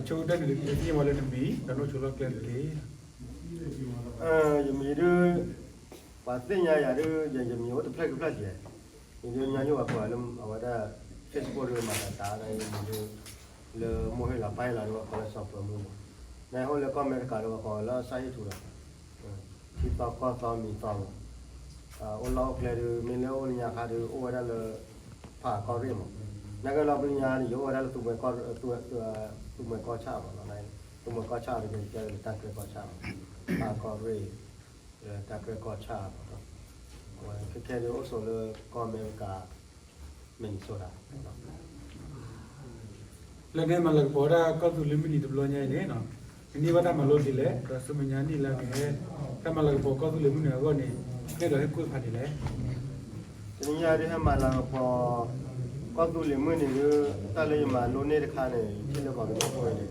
ဆိကတၢၢ်န့ၣ် ဒုးသ့ၣ်ညါပှၤလၢနမံၤ ဒီးနအိၣ်ဆိးလီၢ်ကျဲတက့ၢ်. ယမံၤဒုး ပှၤသ့ၣ်ညါယၤဒုး ယမံၤအိၣ်တဖျၢၣ်ခံဖျၢၣ်ကဲ, ယဒုးညီနုၢ်ပှၤကိးလၢအဝဲဒၣ် Facebook ဒုးမၤသးတၢ်ဒ်ယမံၤဒုး လၢမိၢ်ဟ့ၣ်လီၤပၢ်ဟ့ၣ်လီၤဒုး ပှၤကိးလၢစီၤပၢၤမူမး, နအိၣ်လၢကီၢ်အမဲရကၤဒီး ပှၤကိးလၢစီၤဟ့ၣ်ထူဒီး ထံသီကီၢ်သီမံၤသီမး, အိၣ်လီၢ်အိၣ်ကျဲဒုး မ့ၢ်လၢအိၣ်လၢညါခါဒုး အိၣ်ဝဲဒၣ်လၢ ဖးကီၢ်ရ့ၣ်မး, နာ်က့လီၤပလံညါန့ၣ် ယအိၣ်ဝဲဒၣ်လၢ သူမှဲကီၢ်ဆၣ်မး, သူမှဲကီၢ်ဆၣ်ဒုး ကဲလၢတၢ်ကြဲကီၢ်ဆၣ်မး, ဖးကီၢ်ရ့ၣ် တၢ်ကြဲကီၢ်ဆၣ်မး, အဝဲခဲခဲဒုးအိၣ်ဆိးလၢကီၢ်အမဲရကၤ Minnesota လၢနဟဲမၤလၤကပီၤဝဲဒၣ်ကီၢ်သူလ့ၤမုၢ်နံၤတဘျီညါအံၤန့ၣ် နန့ၢ်ဘၣ်တၢ်မၤလိဒ်လဲၣ်, ဒီးဆူမဲာ်ညါနံၣ်လၢအကဟဲ တၢ်မၤလၤကပီၤကီၢ်သူလ့ၤမုၢ်နံၤအဂီၢ်န့ၣ် နအဲၣ်ဒိးဟ့ၣ်ကူၣ်တဖၣ်ဒ်လဲၣ်. တနံၤညါဒုးဟဲမၤလၤကပီၤ ကီၢ်သူလ့ၤမုၢ်နံၤဒုး တၢ်လၢယမၤလိန့ၢ်တခါန့ၣ် ထံၣ်လၢကီၢ်သူလ့ၤမုၢ်နံၤ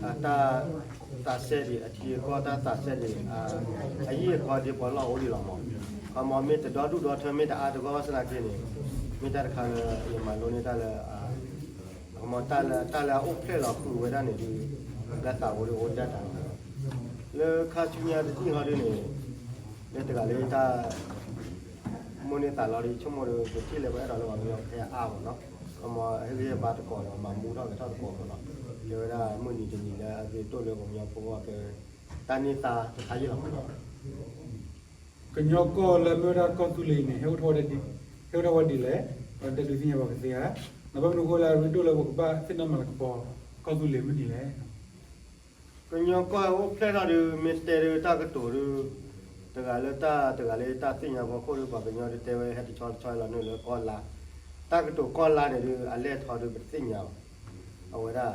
အတၢ်သးစဲဒံး အထံအကီၢ်တၢ်သးစဲဒံး အယံာ်အဃီဒ်ပှၤလီၢ်အိၣ်ဒံးလီၤမး, ခီမီမ့ၢ်တဒီဒူၣ်ဒီထၢ မ့ၢ်တအါတဂီၢ်ဘၣ်ဆၣ်သနာ်က့န့ၣ် မ့ၢ်တၢ်တခါလၢယမၤလိန့ၢ်တၢ်လၢ ခီမီတၢ်လၢ တၢ်လၢအအိၣ်ဖျဲၣ်လီၤဃုာ်ဝဲဒၣ်န့ၣ်ဒုး လၢသးဝဲဒၣ်အိၣ်ဒၣ်တၢ်လီၤ. လၢခါဆူညါတနံၣ်ဟီဒုးန့ၣ် လၢတဂၤလၢတၢ် မိၣ်န့ၢ်သးလီၤဒီး ယဆိကမိၣ်ဒီး ပထံၣ်လၢပအဲၣ်ဒိးလၢပှၤကညီကဟဲအါမးနီၤ, ခီမီဟ့ၣ်ဂံၢ်ဟ့ၣ်ဘါသကိးဒီး မၤမူထီၣ်ကဲထီၣ်သကိးမးနီၤ, ကဲဝဲဒၣ်မုၢ်နံၤတနံၤလၢအရ့ဒိၣ်လၢပှၤကညီဖိအဂီၢ် ကဲတၢ်န့ၢ်သါတခါယံာ်လီၤမးနီၤ. ကညီကီၢ်လၢအမ့ၢ်ဝဲဒၣ်ကီၢ်သူလ့ၤအံၤန့ၣ် ဟဲအိၣ်ထီၣ်ဝဲဒၣ်ဒ် ဟဲအိၣ်ထီၣ်ဝဲဒ်လဲၣ်, ဒီးတဲဒုးသ့ၣ်ညါပှၤကသ့ဧါ, ဒီးဘၣ်မနုၤအဃိလၢအရ့ဒိၣ်လၢပကဘၣ်သ့ၣ်နီၣ်မၤလၤကပီၤကီၢ်သူလ့ၤမုၢ်နံၤလဲၣ်. ကညီကီၢ်အိၣ်ဖျဲၣ်ထီၣ်ဒုး မ့ၢ်တဲဒုးတၢ်ကတိၤဒုး တဂၤလၢတၢ် တဂၤလၢတၢ်သ့ၣ်ညါဖီခိၣ်ဒုး ပှၤကညီဒုးတဲဝဲဟဲတဆီတဆီလီၤနုာ်လၢကီၢ်လါ, တၢ်ကတိၤကီၢ်လါန့ၣ်ဒုး အလဲၢ်ထီၣ်ဒုးပတသ့ၣ်ညါဘၣ်, အဝဲဒၣ် မ့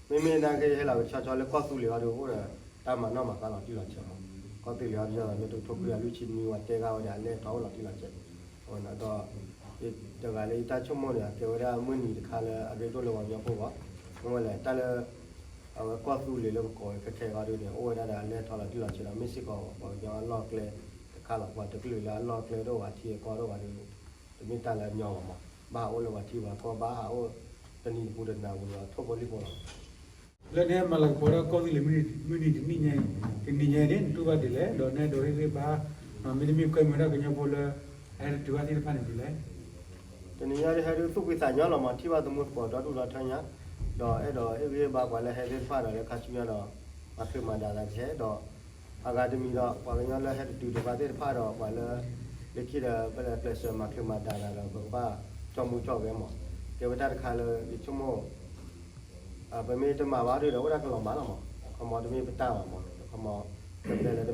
မ့ၢ်နာ်က့ဟဲလီၤကဆီဆီလၢကီၢ်သူလ့ၤအီၤဒုး အိၣ်ဒီးတၢ်မၤနီၣ်မၤဃါလီၤတံၢ်လီၤဆဲးမး, ကီၢ်သူလ့ၤအီၤဒုး မ့ၢ်တကထိခွံကယၤလွံၢ်ဆံနွံ ပှၤတဲဂၤဝဲဒီးအလဲၢ်ထီၣ်အိၣ်လီၤတံၢ်လီၤဆဲး, အဝဲန့ၣ်ဒီး တဂၤလၢယတၢ်ဆိကမိၣ်န့ၣ် အကဲဝဲဒၣ်မုၢ်နံၤတခါလၢအရ့ဒိၣ်လၢပှၤကညီဖိဂီၢ်, မ့ၢ်ဝဲလဲၣ် တၢ်လၢ အဝဲကီၢ်သူလ့ၤလၢပကိးဝဲခဲခဲအံၤဒုးန့ၣ် အိၣ်ဝဲဒၣ်ဒီးအလဲၢ်ထီၣ်လီၤတံၢ်လီၤဆဲးဒီး မ့ၢ်စ့ၢ်ကီးပှၤကညီအလီၢ်ကျဲတခါလီၤ, ပှၤတကလုာ်လၢအလီၢ်ကျဲဒိၣ် ပှၤထံအကီၢ်ဒိၣ်ဘၣ်ဒုး တမ့ၢ်တၢ်လၢအညီဘၣ်မး, ဘၣ်ဟးအိၣ်လၢပှၤထံပှၤကီၢ် ဘၣ်ဟးအိၣ်တနံၤတပူၤတနၤပူၤဒီးထိၣ်ဖိလံၣ်ဖိလီၤ. လၢနဟဲမၤလၤကပီၤဝဲဒၣ်ကီၢ်သူလ့ၤမုၢ်နံၤတနံၤညါအံၤ, တနံၤညါအံၤန့ၣ် နတူၢ်ဘၣ်ဒ်လဲၣ်, ဒီးနအဲၣ်ဒိးဟ့ၣ်ဂံၢ်ဘါ မ့တမ့ၢ်ကွဲမုာ်ဝဲ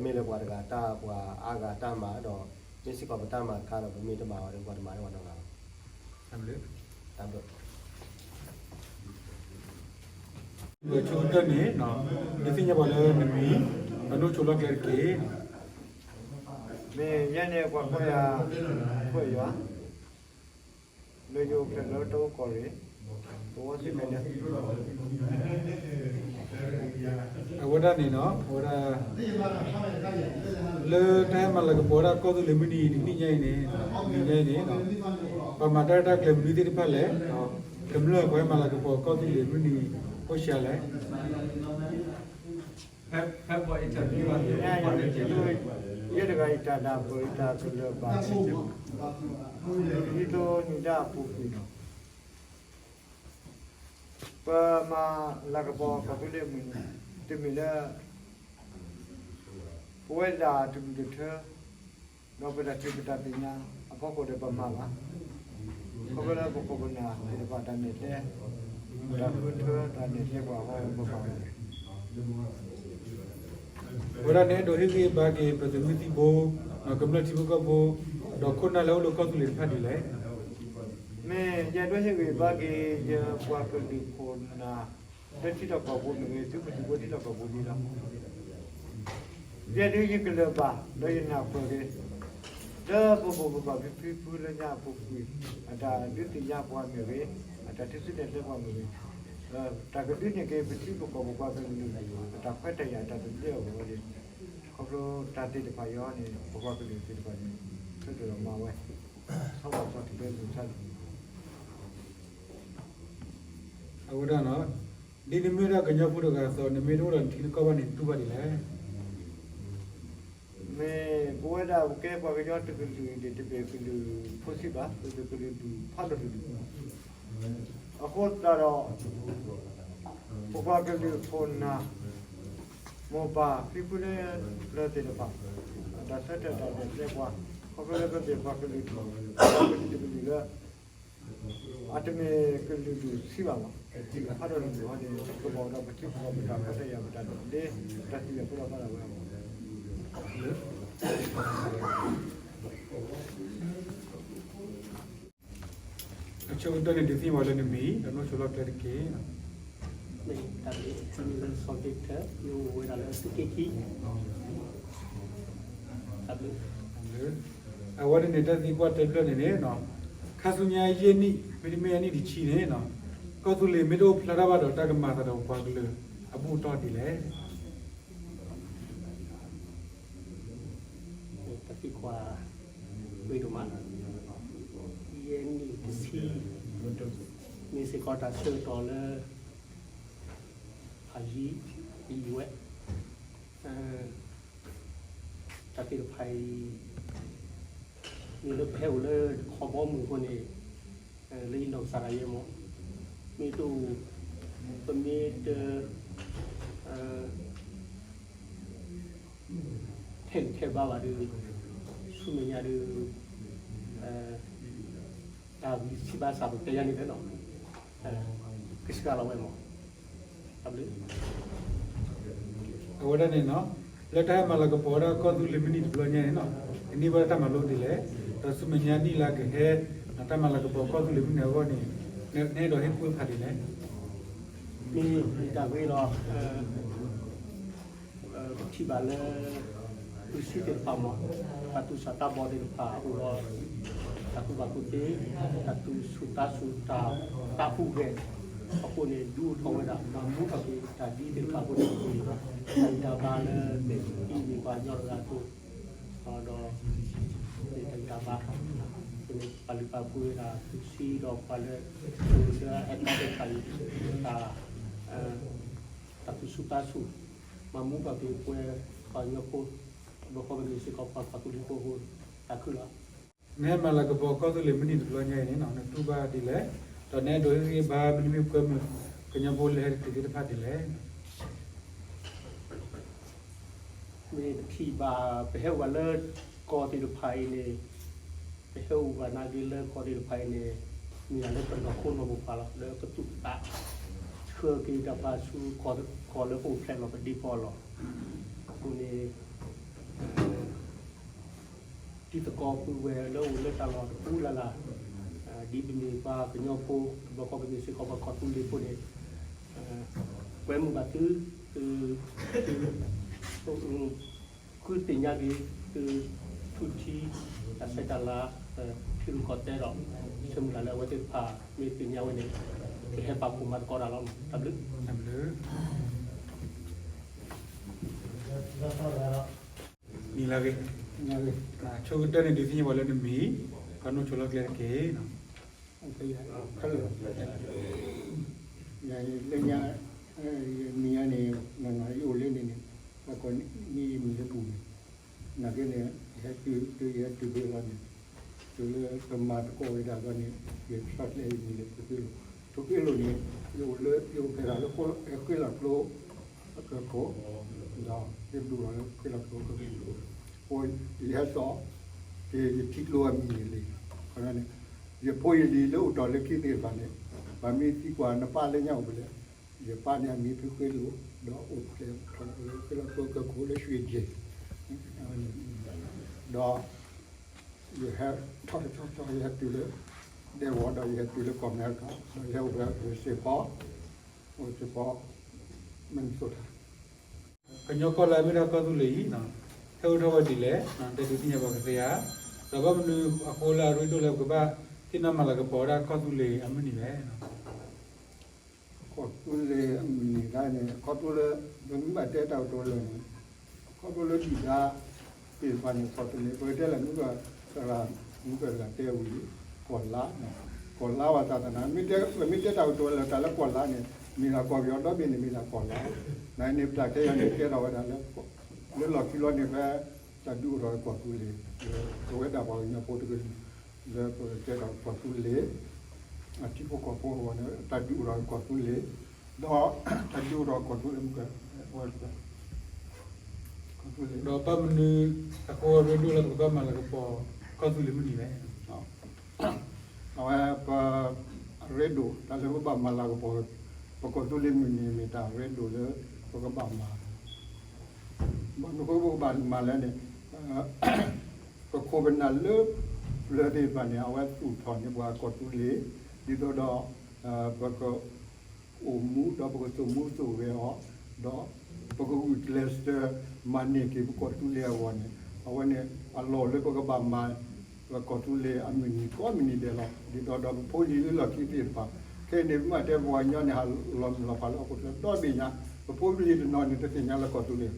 ဒၣ်ကညီဖိလၢ အဟဲတတုၤဘၣ်သ့ၣ်တဖၣ်န့ၣ်ဒ်လဲၣ်. တနံၤညါဒုးဟဲဒုးသူၣ်ဖှံသးညီလီၤမး, ထံၣ်ဘၣ်သမူသကိးဒီဒူၣ်ဒီထၢညါ, ဒီးအဲၣ်ဒိးဟ့ၣ်ဂံၢ်ဟ့ၣ်ဘါပှၤလၢဟဲသ့ၣ်တဖၣ်ဒီးလၢခါဆူညါဒီး မၤချုးမၤဒါသးကဟဲဒီး အဂၤတမံၤဒီး ပှၤကညီလၢဟဲတတုၤတဘၣ်သ့ၣ်တဖၣ်ဒီး ပှၤလၢ လၢခံဒီး ပလဲၤကျဲးစၢးမၤချုးမၤဒါသးဒီး ပကဘၣ်ကၠီမူကၠီဂဲၤမး, ကဲဝဲတၢ်တခါလၢယဆိကမိၣ် ပမ့ၢ်တမၤဘၣ်ဒုးဒီး အိၣ်ဒၣ်ကလီၤမးလီၤမး, ခီမီတမ့ၢ်ပတၢ်ဘၣ်မး, ခီမီ ကပျဲလၢတမ့ၢ်လၢပှၤတဂၤတၢ် ပှၤအါဂၤတၢ်မၤဒီး မ့ၢ်စ့ၢ်ကီးပတၢ်မၤတခါဒီး ပမ့ၢ်တမၤဘၣ်ဒီး ပှၤတမၤလၢပှၤနီတဂၤဘၣ်. တၢ်ဘျုး တၢ်ဘျုး ဘၣ်ဆိကတၢၢ်န့ၣ် ဒုးသ့ၣ်ညါပှၤလၢနမံၤ ဒီးနအိၣ်ဆိးလီၢ်ကျဲတက့ၢ်. မ့ၢ်ယဲန့ၣ် ပှၤကိးယၤ ခိၣ်ယွၤ လၢယအိၣ်ဖျဲၣ်လၢတၢ်အိၣ်ကီၢ်ရ့ၣ် ပဝဲစ့ၢ်ကီးန့ၣ် အဝဲဒၣ်န့ၣ်နီၤ အဝဲဒၣ် လၢတၢ်ဟဲမၤလၤကပီၤဝဲဒၣ်ကီၢ်သူလ့ၤမုၢ်နံၤတနံၤညါအံၤန့ၣ် တနံၤညါအံၤန့ၣ် ပှၤမၤတၢ်ရဲၣ်တၢ်ကျဲၤမနုၤသ့ၣ်တဖၣ်လဲၣ်, ကမျၢၢ်ပှၤဟဲမၤလၤကပီၤကီၢ်သူလ့ၤမုၢ်နံၤ အိၣ်ဆံးလဲၣ်. ယဲတဂၤအံၤတၢ်ဒၣ်ပၢၢ်အံၤတၢ်ကလၢၤဘၣ် ဒ်သိးနုၤဒၣ်အပူၤကွံာ်လီၤ. ပမၤလၤကပီၤကီၢ်သူလ့ၤမုၢ်နံၤ တမ့ၢ်လၢ ပဝဲဒၣ်တဒူၣ်တထၢ ဒီးပတၢ်ထံၣ်ပတၢ်သ့ၣ်ညါအဖီခိၣ်ဒီးပမၤဘၣ်. ခီဖျိလၢပခိၣ်ပနၢ်သ့ၣ်တဖၣ်တၢ်နဲၣ်ကျဲ တၢ်ဃုထၢတၢ်နဲၣ်ကျဲပှၤအဃိပမၤဘၣ်. အဝဲဒၣ်န့ၣ် အဲၣ်ဒိးဟ့ၣ်ဂံၢ်ဟ့ၣ်ဘါက့ၤ ပသုးမုၢ်သံၣ်ဘိ ကမျၢၢ်ထံဖိကီၢ်ဖိ ဒီးခိၣ်နၢ်လၢအိၣ်လၢကီၢ်သူလ့ၤတဖၣ်ဒ်လဲၣ်. မ့ၢ်ယအဲၣ်ဒိးဟ့ၣ်ဂံၢ်ဟ့ၣ်ဘါက့ၤ ယပှၤကလုာ်ခိၣ်နၢ် လၢထံလီၢ်ကီၢ်ပူၤမ့ၢ်ဂ့ၤ သုးမုၢ်သံၣ်ဘိထံလီၢ်ကီၢ်ပူၤန့ၣ်လီၤ. ယဲဒုးယကလၢၤဘၣ် ဒီးယနၢ်ပၢၢ်က့ၤ လၢပမိၢ်ပပၢ်ဖံဖုလၢညါအပူၤကွံာ် အတၢ်ဒုးသ့ၣ်ညါပှၤမ့ၢ်ဂ့ၤ အတၢ်ထုးစုနဲၣ်ကျဲပှၤမ့ၢ်ဂ့ၤ တၢ်ကဒုးန့ၢ်က့ၤပထံပကီၢ်ပပှၤကလုာ် အတၢ်ခွဲးတၢ်ယာ်တၢ်သဘျ့အဂီၢ်န့ၣ် ခီဖျိတၢ်သ့ၣ်တဖၣ်အံၤန့ၣ် ပပှၤကလုာ်သ့ၣ်တဖၣ်န့ၣ် ဆၢထၢၣ်ဒီးမၤဝဲ ဆီဘၣ်ဆီတလဲမုၢ်ဆါတနံၤ အဝဲဒၣ်နီၤ ဒ်နမ့ၢ်ဒၣ်ကညီဖိတဂၤအသိး နမ့ၢ်တအိၣ်ဒီးနထံနကီၢ်ဘၣ်န့ၣ် နတူၢ်ဘၣ်ဒ်လဲၣ်. မ့ၢ်ပဝဲဒၣ်ပကဲပှၤကညီတကလုာ်အံၤန့ၣ် တမ့ၢ်ကလုာ်ဖိဆံးဘၣ်, ပမ့ၢ်ကလုာ်ဒူၣ်ဖးဒိၣ်တဒူၣ်လီၤ. အဃိသတးဒီး ပပှၤကလုာ်ခိၣ်နၢ် မိၢ်ပၢ်ဖံဖုလၢသ့ၣ်တဖၣ် တၢ်ဆၢထၢၣ်တၢ်ဒဲးတဲပှၤ ခီဖျိလၢပမ့ၢ်ပှၤကလုာ် ပှၤကလုာ်တကလုာ်လၢ အတမ့ၢ်ကလုာ်ဒူၣ်ဆံးဘၣ်မး, ကလုာ်ဖးဒိၣ်တဒူၣ်အဃိန့ၣ် ကဘၣ်ဒီးပထံပကီၢ် ပတၢ်ခွဲးတၢ်ယာ် ပတၢ်ဒိးလ့ တၢ်သံလၢဖိလီၤသးဒၣ်ဝဲအဂီၢ် အဆိကတၢၢ်န့ၣ် ဒုးသ့ၣ်ညါပှၤလၢနမံၤ ဒီးနအိၣ်ဆိးလီၢ်ကျဲတက့ၢ်. မ့ၢ်တၢ်ဘျုး မ့ၢ်လၢစီၤက့ထၢ မ့ၢ်အိၣ်ဝဲဒၣ်လၢသုးက့ခံ တၢ်ဘျုး အဝဲန့ၣ်န့ၣ် တၢ်သံကွၢ်တဲဖျၢၣ်န့ၣ်န့ၣ် ခါဆူညါယဲၢ်နံၣ် မ့တမ့ၢ်အနံၣ်တဆံန့ၣ် ကီၢ်သူလ့ၤမ့ၢ်တအိၣ်ဖျါထီၣ်ဘၣ်ဒီးတၢ်ကမၤအသးဒီးပပှၤကလုာ်အဘူၣ်အတီၢ်ဒ်လဲၣ်. တၢ်သံကွၢ် ဝံၤဒိၣ်မး ယဲၢ်နံၣ်တဆံ မ့ၢ်စ့ၢ်ကီးတၢ်ဆၢကတီၢ်လၢ ဖးယံၤ ယံၤဝဲ တၢ်သ့ၣ်တဖၣ်အံၤ မ့ၢ်လၢပဟဲအိၣ်လၢခီဘီမုၢ်အဃိန့ၣ် လၢယနီၢ်ကစၢ်ဒၣ်ယဲမ့ၢ် မ့ၢ်တအိၣ် ပမ့ၢ်တ ထဲလဲၣ်ထဲဘၣ်ဘၣ်ဒီး ဆူမဲာ်ညါဒီး တၢ်ဂံၢ်စၢ်ဘါစၢ်ပတဲယါန့ၣ်လီၤ. ကစှၤလီၤဝဲမး တၢ်ဘျုး အဝဲဒၣ်န့ၣ်နီၤ လၢတၢ်ဟဲမၤလၤကပီၤဝဲဒၣ်ကီၢ်သူလ့ၤမုၢ်နံၤတဘျီညါန့ၣ်နီၤ ကန့ၢ်ဘၣ်တၢ်မၤလိဒ်လဲၣ်, ဒီးဆူမဲာ်ညါနံၣ်လါကဟဲ တၢ်မၤလၤကပီၤကီၢ်သူလ့ၤမုၢ်နံၤအဂီၢ်န့ၣ် နအဲၣ်ဒိးဟ့ၣ်ကူၣ်ဖးဒ်လဲၣ်. မ့ၢ်တၢ်ဂ့ၢ်လီၤ ပထံၣ်ဘၣ်လၢ ပစံးသ့ၣ်တဖၣ်မး တၢ်သူၣ်စၢ်သးဘီၣ်သ့ၣ်တဖၣ်အိၣ်ဒီး တၢ်ကူၣ်ဘၣ်ကူၣ်သ့ တၢ်သူၣ်ဆူၣ်သးဆူၣ် တၢ်သးဟူးဂဲၤအဃိန့ၣ် ဒုးအိၣ်ထီၣ်ဝဲဒၣ် မၤမူထီၣ်က့ၤတၢ်ဒ်သ့ၣ်တဖၣ်အဃိန့ၣ် တၢ်ဂံၢ်တၢ်ဘါလၢမ့ၢ်အံၤမ့ၢ်ပှၤကညီတဂၤအသိး ဒီး မ့ၢ်တၢ်ဂံၢ်တၢ်ဘါ ပာ်လုၢ်ပာ်ပှ့ၤဝဲဒၣ် သူစံဒီးပှၤလၢ ဟဲကါသ့ၣ်တဖၣ်အံၤ တၢ် တၢ်သူၣ်ဆူၣ်သးဆူၣ် မၤမူထီၣ်က့ၤပှၤကညီဖိ ဘၣ်ဃီပမ့ၢ်စ့ၢ်ကီးပှၤကလုာ်ဖိအဃိ တၢ်ခုလီၤ. နဟဲမၤလၤကပီၤကီၢ်သူလ့ၤမုၢ်နံၤတဘျီညါအံၤန့ၣ် နတူၢ်ဘၣ်ဒ်လဲၣ်, ဒီးနအဲၣ်ဒိးဟ့ၣ်ဂံၢ်ဘါမ့တမ့ၢ်ပှၤကညီဖိလၢဟဲတတုၤသ့ၣ်တဖၣ်ဒ်လဲၣ်. မ့ၢ်ပထံၣ်ဘၣ် ပဟဲအိၣ်ဘၣ်လၢကီၢ်သ့ၣ်တဖၣ်အံၤန့ၣ် ပဟဲအိၣ်ဘၣ်နာ်က့လၢကီၢ်သ့ၣ်တဖၣ်အံၤန့ၣ် မ့ၢ်ဒၣ်လၢပနီၢ်ခိနီၢ်ပၤလီၤ လၢပသူၣ်ပသး ဆှၢက့ၤတၢ်ပာ်ဆူကီၢ်လၢပအိၣ်ဖျဲၣ်လီၤပဒ့ကီၢ်လီၤ. အဃိန့ၣ် တံၤသကိးပုၢ်ဝဲၢ်လၢအိၣ်လၢတၢ်လီၢ်တပူၤလၢ်လၢ် ဒ်ပမ့ၢ်ပှၤကညီဖိ ဘၣ်ဃီပမ့ၢ်စ့ၢ်ကီးပှၤကီၢ်သူလ့ၤဖိန့ၣ် ကွဲမုာ်ဘၣ်သု သု ဃုသ့ၣ်ညါက့ၤ သု ထူထံ တၢ်ဆဲးတၢ်လၤ ထံရူၢ်ကီၢ်သဲးဒီး ဆၢမုၢ်လၢ်လၢအဝဲသ့ၣ်တဖၣ် မ့ၢ်သ့ၣ်ညါဝဲန့ၣ် ကဟဲပာ်ဖှိၣ်မၤသကိးတၢ်လီၤ. တၢ်ဘျုး တၢ်ဘျုး မံၤလၢအဂ့ၤ, ဆိကတၢၢ်န့ၣ် ဒုးသ့ၣ်ညါပှၤလၢနမံၤ, ပှၤနအိၣ်ဆိးလီၢ်ကျဲတက့ၢ်. လၢညါ ယမံၤညါန့ၣ် နီၢ်နီၢ်ယအိၣ်လၢန့ၣ်န့ၣ် ပှၤကိးမံၤယမံၤလၢပူၤန့ၣ် နာ်က့န့ၣ် ယဟဲတုၤ တုၤယဟဲတုၤဖဲလီၤန့ၣ် တုၤလၢပမၤသကိးဝဲဒၣ်လီၤန့ၣ် ယဆီၣ်ထွဲယမံၤလၢထိၣ်က့လိာ်, ထိၣ်က့လိာ်န့ၣ် ယအိၣ်လၢ ယအိၣ်ဖဲဒၣ်လၢဃ့လီၤကျိ ကၢၢ်ခိၣ် ဒီးယဒူၣ်လီၤလၢဃ့လီၤကျိကၢၢ်ခိၣ်, အဃိယဟဲစိာ်က့ၤယထံကျိအမံၤန့ၣ်လံ, ယဖိယလံၤလၢအိၣ်တီၢ်လၢခံသ့ၣ်တဖၣ်န့ၣ် ပှၤမ့ၢ်သံကွၢ်နပၢ်လၢညါအိၣ်ဖဲလဲၣ်, ယပၢ်န့ၣ်အမံၤဖုဃ့လိာ် ဒီးအိၣ်ဖျဲၣ်ထီၣ်လၢဃ့လီၤကျိကၢၢ်ခိၣ်လၢ ရွှေကျင် ဒီး ယဟဲထီၣ်တဆီဆီ ယဟဲတုၤလၢ ဒဲကဝီၤ ဒီးယဟဲတုၤလၢကီၢ်အမဲရကၤ ဒီးယဟဲအိၣ်ဖဲ Saint Paul, အိၣ် Saint Paul, Minnesota. ကညီကီၢ်လၢအမ့ၢ်ဒၣ်ကီၢ်သူလ့ၤအံၤ ဟဲအိၣ်ထီၣ်ဝဲဒ်လဲၣ်, တဲဒုးသ့ၣ်ညါပှၤကသ့ဧါ, ဒီးဘၣ်မနုၤအဃိလၢအရ့ဒိၣ်လၢ ပကဘၣ်သ့ၣ်နီၣ်မၤလၤကပီၤဝဲဒၣ်ကီၢ်သူလ့ၤအမုၢ်နံၤလဲၣ်. ကီၢ်သူလ့ၤအမုၢ်နံၤခါန့ၣ် ခီဖျိလၢ ပမ့ၢ်ဘၣ်တဲတၢ်ကတိၤလၢာ်န့ၣ် ခီဖျိလၢဒုၣ်ဒါသ့ၣ်တဖၣ်န့ၣ် ခီၣ်သန့ၣ် ပတဲလၢမုၢ်က သရၣ်မုၢ်ကတဂၤတဲဝံၤလံ ကီၢ်လါ, ကီၢ်လါဝဲသးသနာ် မ့ၢ်တဲ ပမ့ၢ်တဲတၢ်ကတိၤလၢာ်တၢ်လၢကီၢ်လါန့ၣ် မ့ၢ်ဒၣ်ကီၢ်ပယီၤဒီဘ့ၣ်န့ၣ်မ့ၢ်ဒၣ်ကီၢ်လီၤ. နန့ၣ်ပတၢ်ခဲအံၤန့ၣ် ကဲထီၣ်ဝဲဒၣ်လၢ လၢလီၢ်ခံလီၤန့ၣ် ဖဲတၢ်ဒုးအိၣ်ထီၣ်ကီၢ်သူလ့ၤ ပဝဲဒၣ်ပှၤကညီဖိတကလုာ် လၢပကဲထီၣ်ကီၢ်သူလ့ၤ အထံဖိကီၢ်ဖိအဂီၢ်န့ၣ် တၢ်ဒုးအိၣ်ထီၣ်ကီၢ်သူလ့ၤ ဒီးတၢ်ဒုးအိၣ်ထီၣ်ကီၢ်သူလ့ၤ ဒီးဘၣ်မနုၤအဃိအရ့ဒိၣ်လၢပကဘၣ်မၤလၤကပီၤကီၢ်သူလ့ၤမုၢ်နံၤလဲၣ်. အဝဲပ အရ့ဒိၣ် တၢ်လၢပကဘၣ်မၤလၤကပီၤ ပကီၢ်သူလ့ၤမုၢ်နံၤ မ့ၢ်တၢ်ရ့ဒိၣ်လၢပကဘၣ်မၤ ဘၣ်မနုၤအဃိပကဘၣ်မၤလဲၣ်န့ၣ် ပခိၣ်ပနၢ်လၢပျၢၤသ့ၣ်တဖၣ်န့ၣ် အဝဲသူၣ်ထီၣ်န့ၢ်ပှၤကီၢ်သူလ့ၤ ဒ်သိးဒီး ပက အိၣ်မူဒီးပကသိၣ်မူသိၣ်ဂဲၤအီၤ ဒီးပကဂုာ်ကျဲးစၢးမၤန့ၢ်က့ၤပကီၢ်သူလ့ၤအဂီၢ်န့ၣ် အဝဲန့ၣ် အလီၢ်အိၣ်လၢပကဘၣ်မၤ ပကီၢ်သူလ့ၤအမုၢ်နံၤကိးမုၢ်နံၤဒဲးလီၤ. ဒ်သိးဒီးပဖိလံၤလၢလီၢ်ခံသ့ၣ်တဖၣ် ခဲအံၤန့ၣ် ပမ့ၢ်တဲပှၤကညီန့ၣ် ဟးလီၤမုၢ်လီၤဖးလၢဟီၣ်ခိၣ်ချၢဒီဘ့ၣ်ညါ ပဖိပလံၤတနီၤန့ၣ် တသ့ၣ်ညါလၢကီၢ်သူလ့ၤ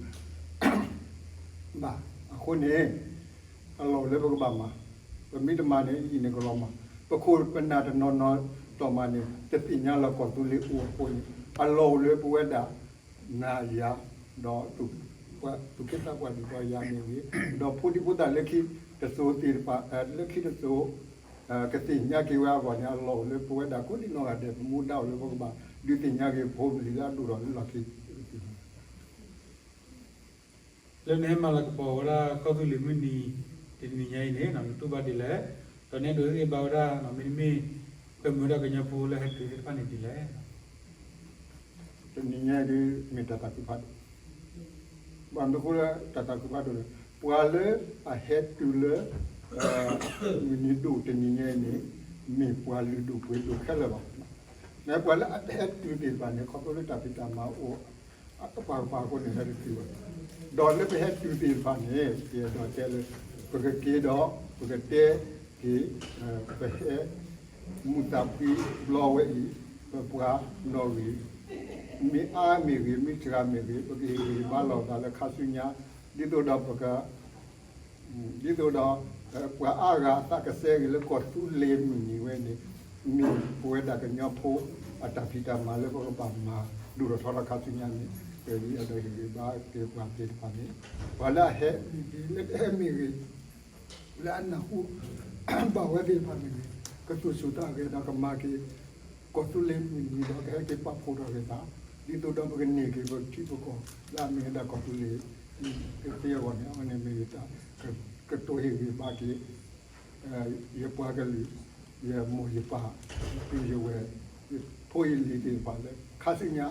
ဘၣ်. အဃိန့ၣ် အလီၢ်အိၣ်လၢပကဘၣ်မၤ, ပမ့ၢ်တမၤန့ၣ် အံၤန့ၣ်ကလီၤမၢ်. ပခိၣ်ပနၢ်တနီၤနီၤတီၢ်မးန့ၣ် တသ့ၣ်ညါလၢကီၢ်သူလ့ၤအိၣ်အဃိန့ၣ် အလီၢ်အိၣ်လၢပဝဲဒၣ် နၤယၤ ဒီးသူၣ်က့သးပှၢ်ဒ်သိးယၤမ့ၢ်ဂ့ၤ, ဒီးဖိဒံဖိသၣ်လၢခံတစိၤသ့ၣ်တဖၣ် လၢခံတစိၤ ကသ့ၣ်ညါက့ၤဝဲအဂီၢ်န့ၣ် အလီၢ်အိၣ်လၢပဝဲဒၣ်ကိးဒံနီၢ်ဂၤဒဲး ပမူဒါအိၣ်လၢပကဘၣ်ဒုးသ့ၣ်ညါက့ၤဖိပလံၤလၢအဒိၣ်ထီၣ်လၢလီၢ်ခံ လၢနဟဲမၤလၤကပီၤဝဲဒၣ်ကီၢ်သူလ့ၤမုၢ်နံၤတနံၤညါအံၤန့ၣ် နတူၢ်ဘၣ်ဒ်လဲၣ်, ဒီးနအဲၣ်ဒိးဟ့ၣ်ဂံၢ်ဘါဝဲဒၣ် မ့တမ့ၢ် ကွဲမုာ်ဝဲဒၣ်ကညီဖိလၢဟဲတုၤသ့ၣ်တဖၣ်န့ၣ်ဒ်လဲၣ်. တနံၤညါအံၤဒ်မ့ၢ်တၢ်သးခုဖးဒိၣ်, ဘၣ်မနုၤအဃိလၢတၢ်သးခုဖးဒိၣ်လဲၣ်, ပှၤလၢအဟဲတုၤလၢ မုၢ်နံၤဒိၣ်တနံၤညါအံၤန့ၣ် မ့ၢ်ပှၤလုၢ်ဒိၣ်ပှ့ၤဒိၣ်ခဲလၢာ်လီၤ. နပှၤလၢအဟဲတုၤသ့ၣ်တဖၣ်န့ၣ် ခီဖျိလၢတၢ်ဖံးတၢ်မၤအိၣ် အကပၤကပၤအဃိန့ၣ် ဟဲတတုၤဘၣ်. ဒီးလၢပဟဲတုၤသ့ၣ်တဖၣ်န့ၣ် ယအဲၣ်ဒိးတဲလၢ ပကက့ၤဒီး ပကတဲက့ၤ ပဟဲ မုာ်သးဖှံဘျီဝဲအံၤ ပပှၤနီၣ်ဂံၢ် မ့ၢ်အါမ့ၢ်ဂ့ၤ မ့ၢ်စှၤမ့ၢ်ဂ့ၤ ပကဟ့ၣ်ဂံၢ်ဘါလီၤသးလၢခါဆူညါ ဒ်သိးဒီးပက ဒ်သိးဒီး ပှၤအါဂၤအသးကစဲဂ့ၤလၢကီၢ်သူလ့ၤမုၢ်နံၤဝဲန့ၣ် မ့ၢ်ပဝဲဒၣ်ကညီဖိအတၢ်ဖံးတၢ်မၤလၢပကဘၣ်မၤဒိၣ်ထီၣ်ထီထီၣ်ခါဆူညါန့ၣ် ပအဲၣ်ဒိးဟ့ၣ်ဂံၢ်ဘါက့ၤပှၤသ့ၣ်တဖၣ်န့ၣ် ပှၤလၢအဟဲမ့ၢ်ဂ့ၤ လၢအဟဲမ့ၢ်ဂ့ၤ လၢအနၢ်ဟူဘၣ်ဝဲသ့ၣ်တဖၣ်မ့ၢ်ဂ့ၤ ကသူၣ်ဆူၣ်သးဂဲၤဒီးကမၤက့ၤ ကီၢ်သူလ့ၤမုၢ်နံၤဒီးကဟဲက့ၤပာ်ဖှိၣ်ထီၣ်က့ၤသး ဒ်သိးဒီးပကန့ၢ်က့ၤပထံပကီၢ်လၢအမ့ၢ်ဝဲဒၣ်ကီၢ်သူလ့ၤ ကသ့အဂီၢ်န့ၣ် အဝဲန့ၣ်မ့ၢ်ယတၢ်ကတိၤဟ့ၣ်ဂံၢ်ဘါက့ၤ ယပှၤကလုာ် ယမိၢ်ယပၢ် ယပုၢ်ယဝဲၢ် ယဖိယလံၤသ့ၣ်တဖၣ်လၢ ခါဆူညါ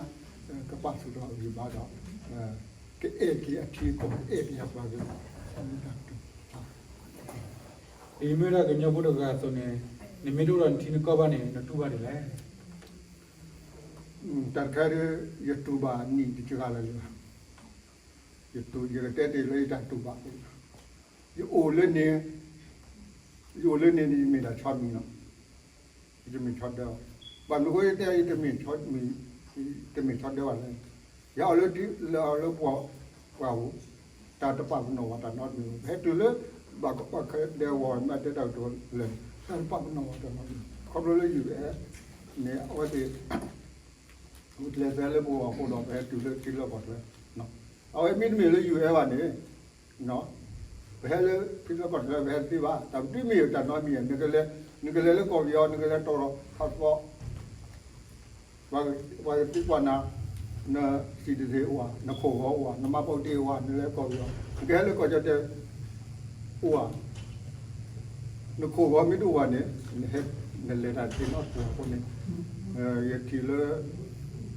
ကပာ်ဆူၣ်ထီၣ်ဂံၢ်ဘါဒီး ကအဲၣ်က့ၤအထံအကီၢ် ကအဲၣ်က့ၤအပှၤကလုာ် ဒ်မ့ၢ်ဝဲဒၣ်ကညီဖိတဂၤအသိးန့ၣ် နမ့ၢ်တအိၣ်ဒီးနထံနကီၢ်ဘၣ်န့ၣ် နတူၢ်ဘၣ်ဒ်လဲၣ်. တၢ်တခါဒ် ယတူၢ်ဘၣ်နံၣ်တစှၤလၢၤလံဘၣ်. ယတူၢ်ယကတဲတ့ၢ်လၢယတၢ်တူၢ်ဘၣ် ယအိၣ်လၢန့ၣ် ယအိၣ်လၢန့ၣ်န့ၣ် ယမ့ၢ်ဒၣ်ဆီမံၤလီၤ. ယတမ့ၢ်ဆီဒၢဘၣ်. ဘၣ်မနုၤအဃိယတဲယတမ့ၢ်ဆီမံၤ တမ့ၢ်ဆီဒၢဘၣ်လဲၣ်. ယဟဲအီၤလၢ လၢအီၤလၢပှၤ ပှၤဧိၤ တၢ်တပာ်ပနီၣ်ဝဲတၢ်နီတမံၤ ပဟဲတုၤလၢ ဘၣ်ကီဘၣ်ခဲဒဲကဝီၤ မ့ၢ်တဲတၢ်ကတိၤလၢာ် တၢ်တပာ်ပနီၣ်ဝဲတၢ်နီတမံၤ ခီဖျိလၢယုၢ်အဲၣ်န့ၣ် အဝဲသ့ၣ် ဂုာ်ကျဲးစၢးလၢပဂီၢ်အဃိဒီး ပဟဲတုၤလၢထံလၢကီၢ်ချၢ အဝဲမ့တမ့ၢ်လၢယုၢ်အဲၣ်ဘၣ်န့ၣ် ပဟဲလၢထံလၢကီၢ်ချၢ ပဟဲတသ့ဘၣ်. တၢ်ပတုာ်မ့ၢ်တၢ်နီတမံၤ နကလဲၤလၢကီၢ်ပယီၤ နကလဲၤတီၢ်ထီၣ် passport ပှၤကသံကွၢ်နၤ န citizen အိၣ်ဧါ နခိၣ်ဂီၤအိၣ်ဧါ နမှတ်ပုံတင်အိၣ်ဧါ နလဲၤကီၢ်ပယီၤ နကဟဲလၢကီၢ်ကၠီၣ်တဲၣ် အိၣ်ဧါ နခိၣ်ဂီၤမ့ၢ်တအိၣ်ဘၣ်န့ၣ် နလဲၤတၢ်တသ့နီတပူၤအဃိန့ၣ် ယထံၣ်လၢ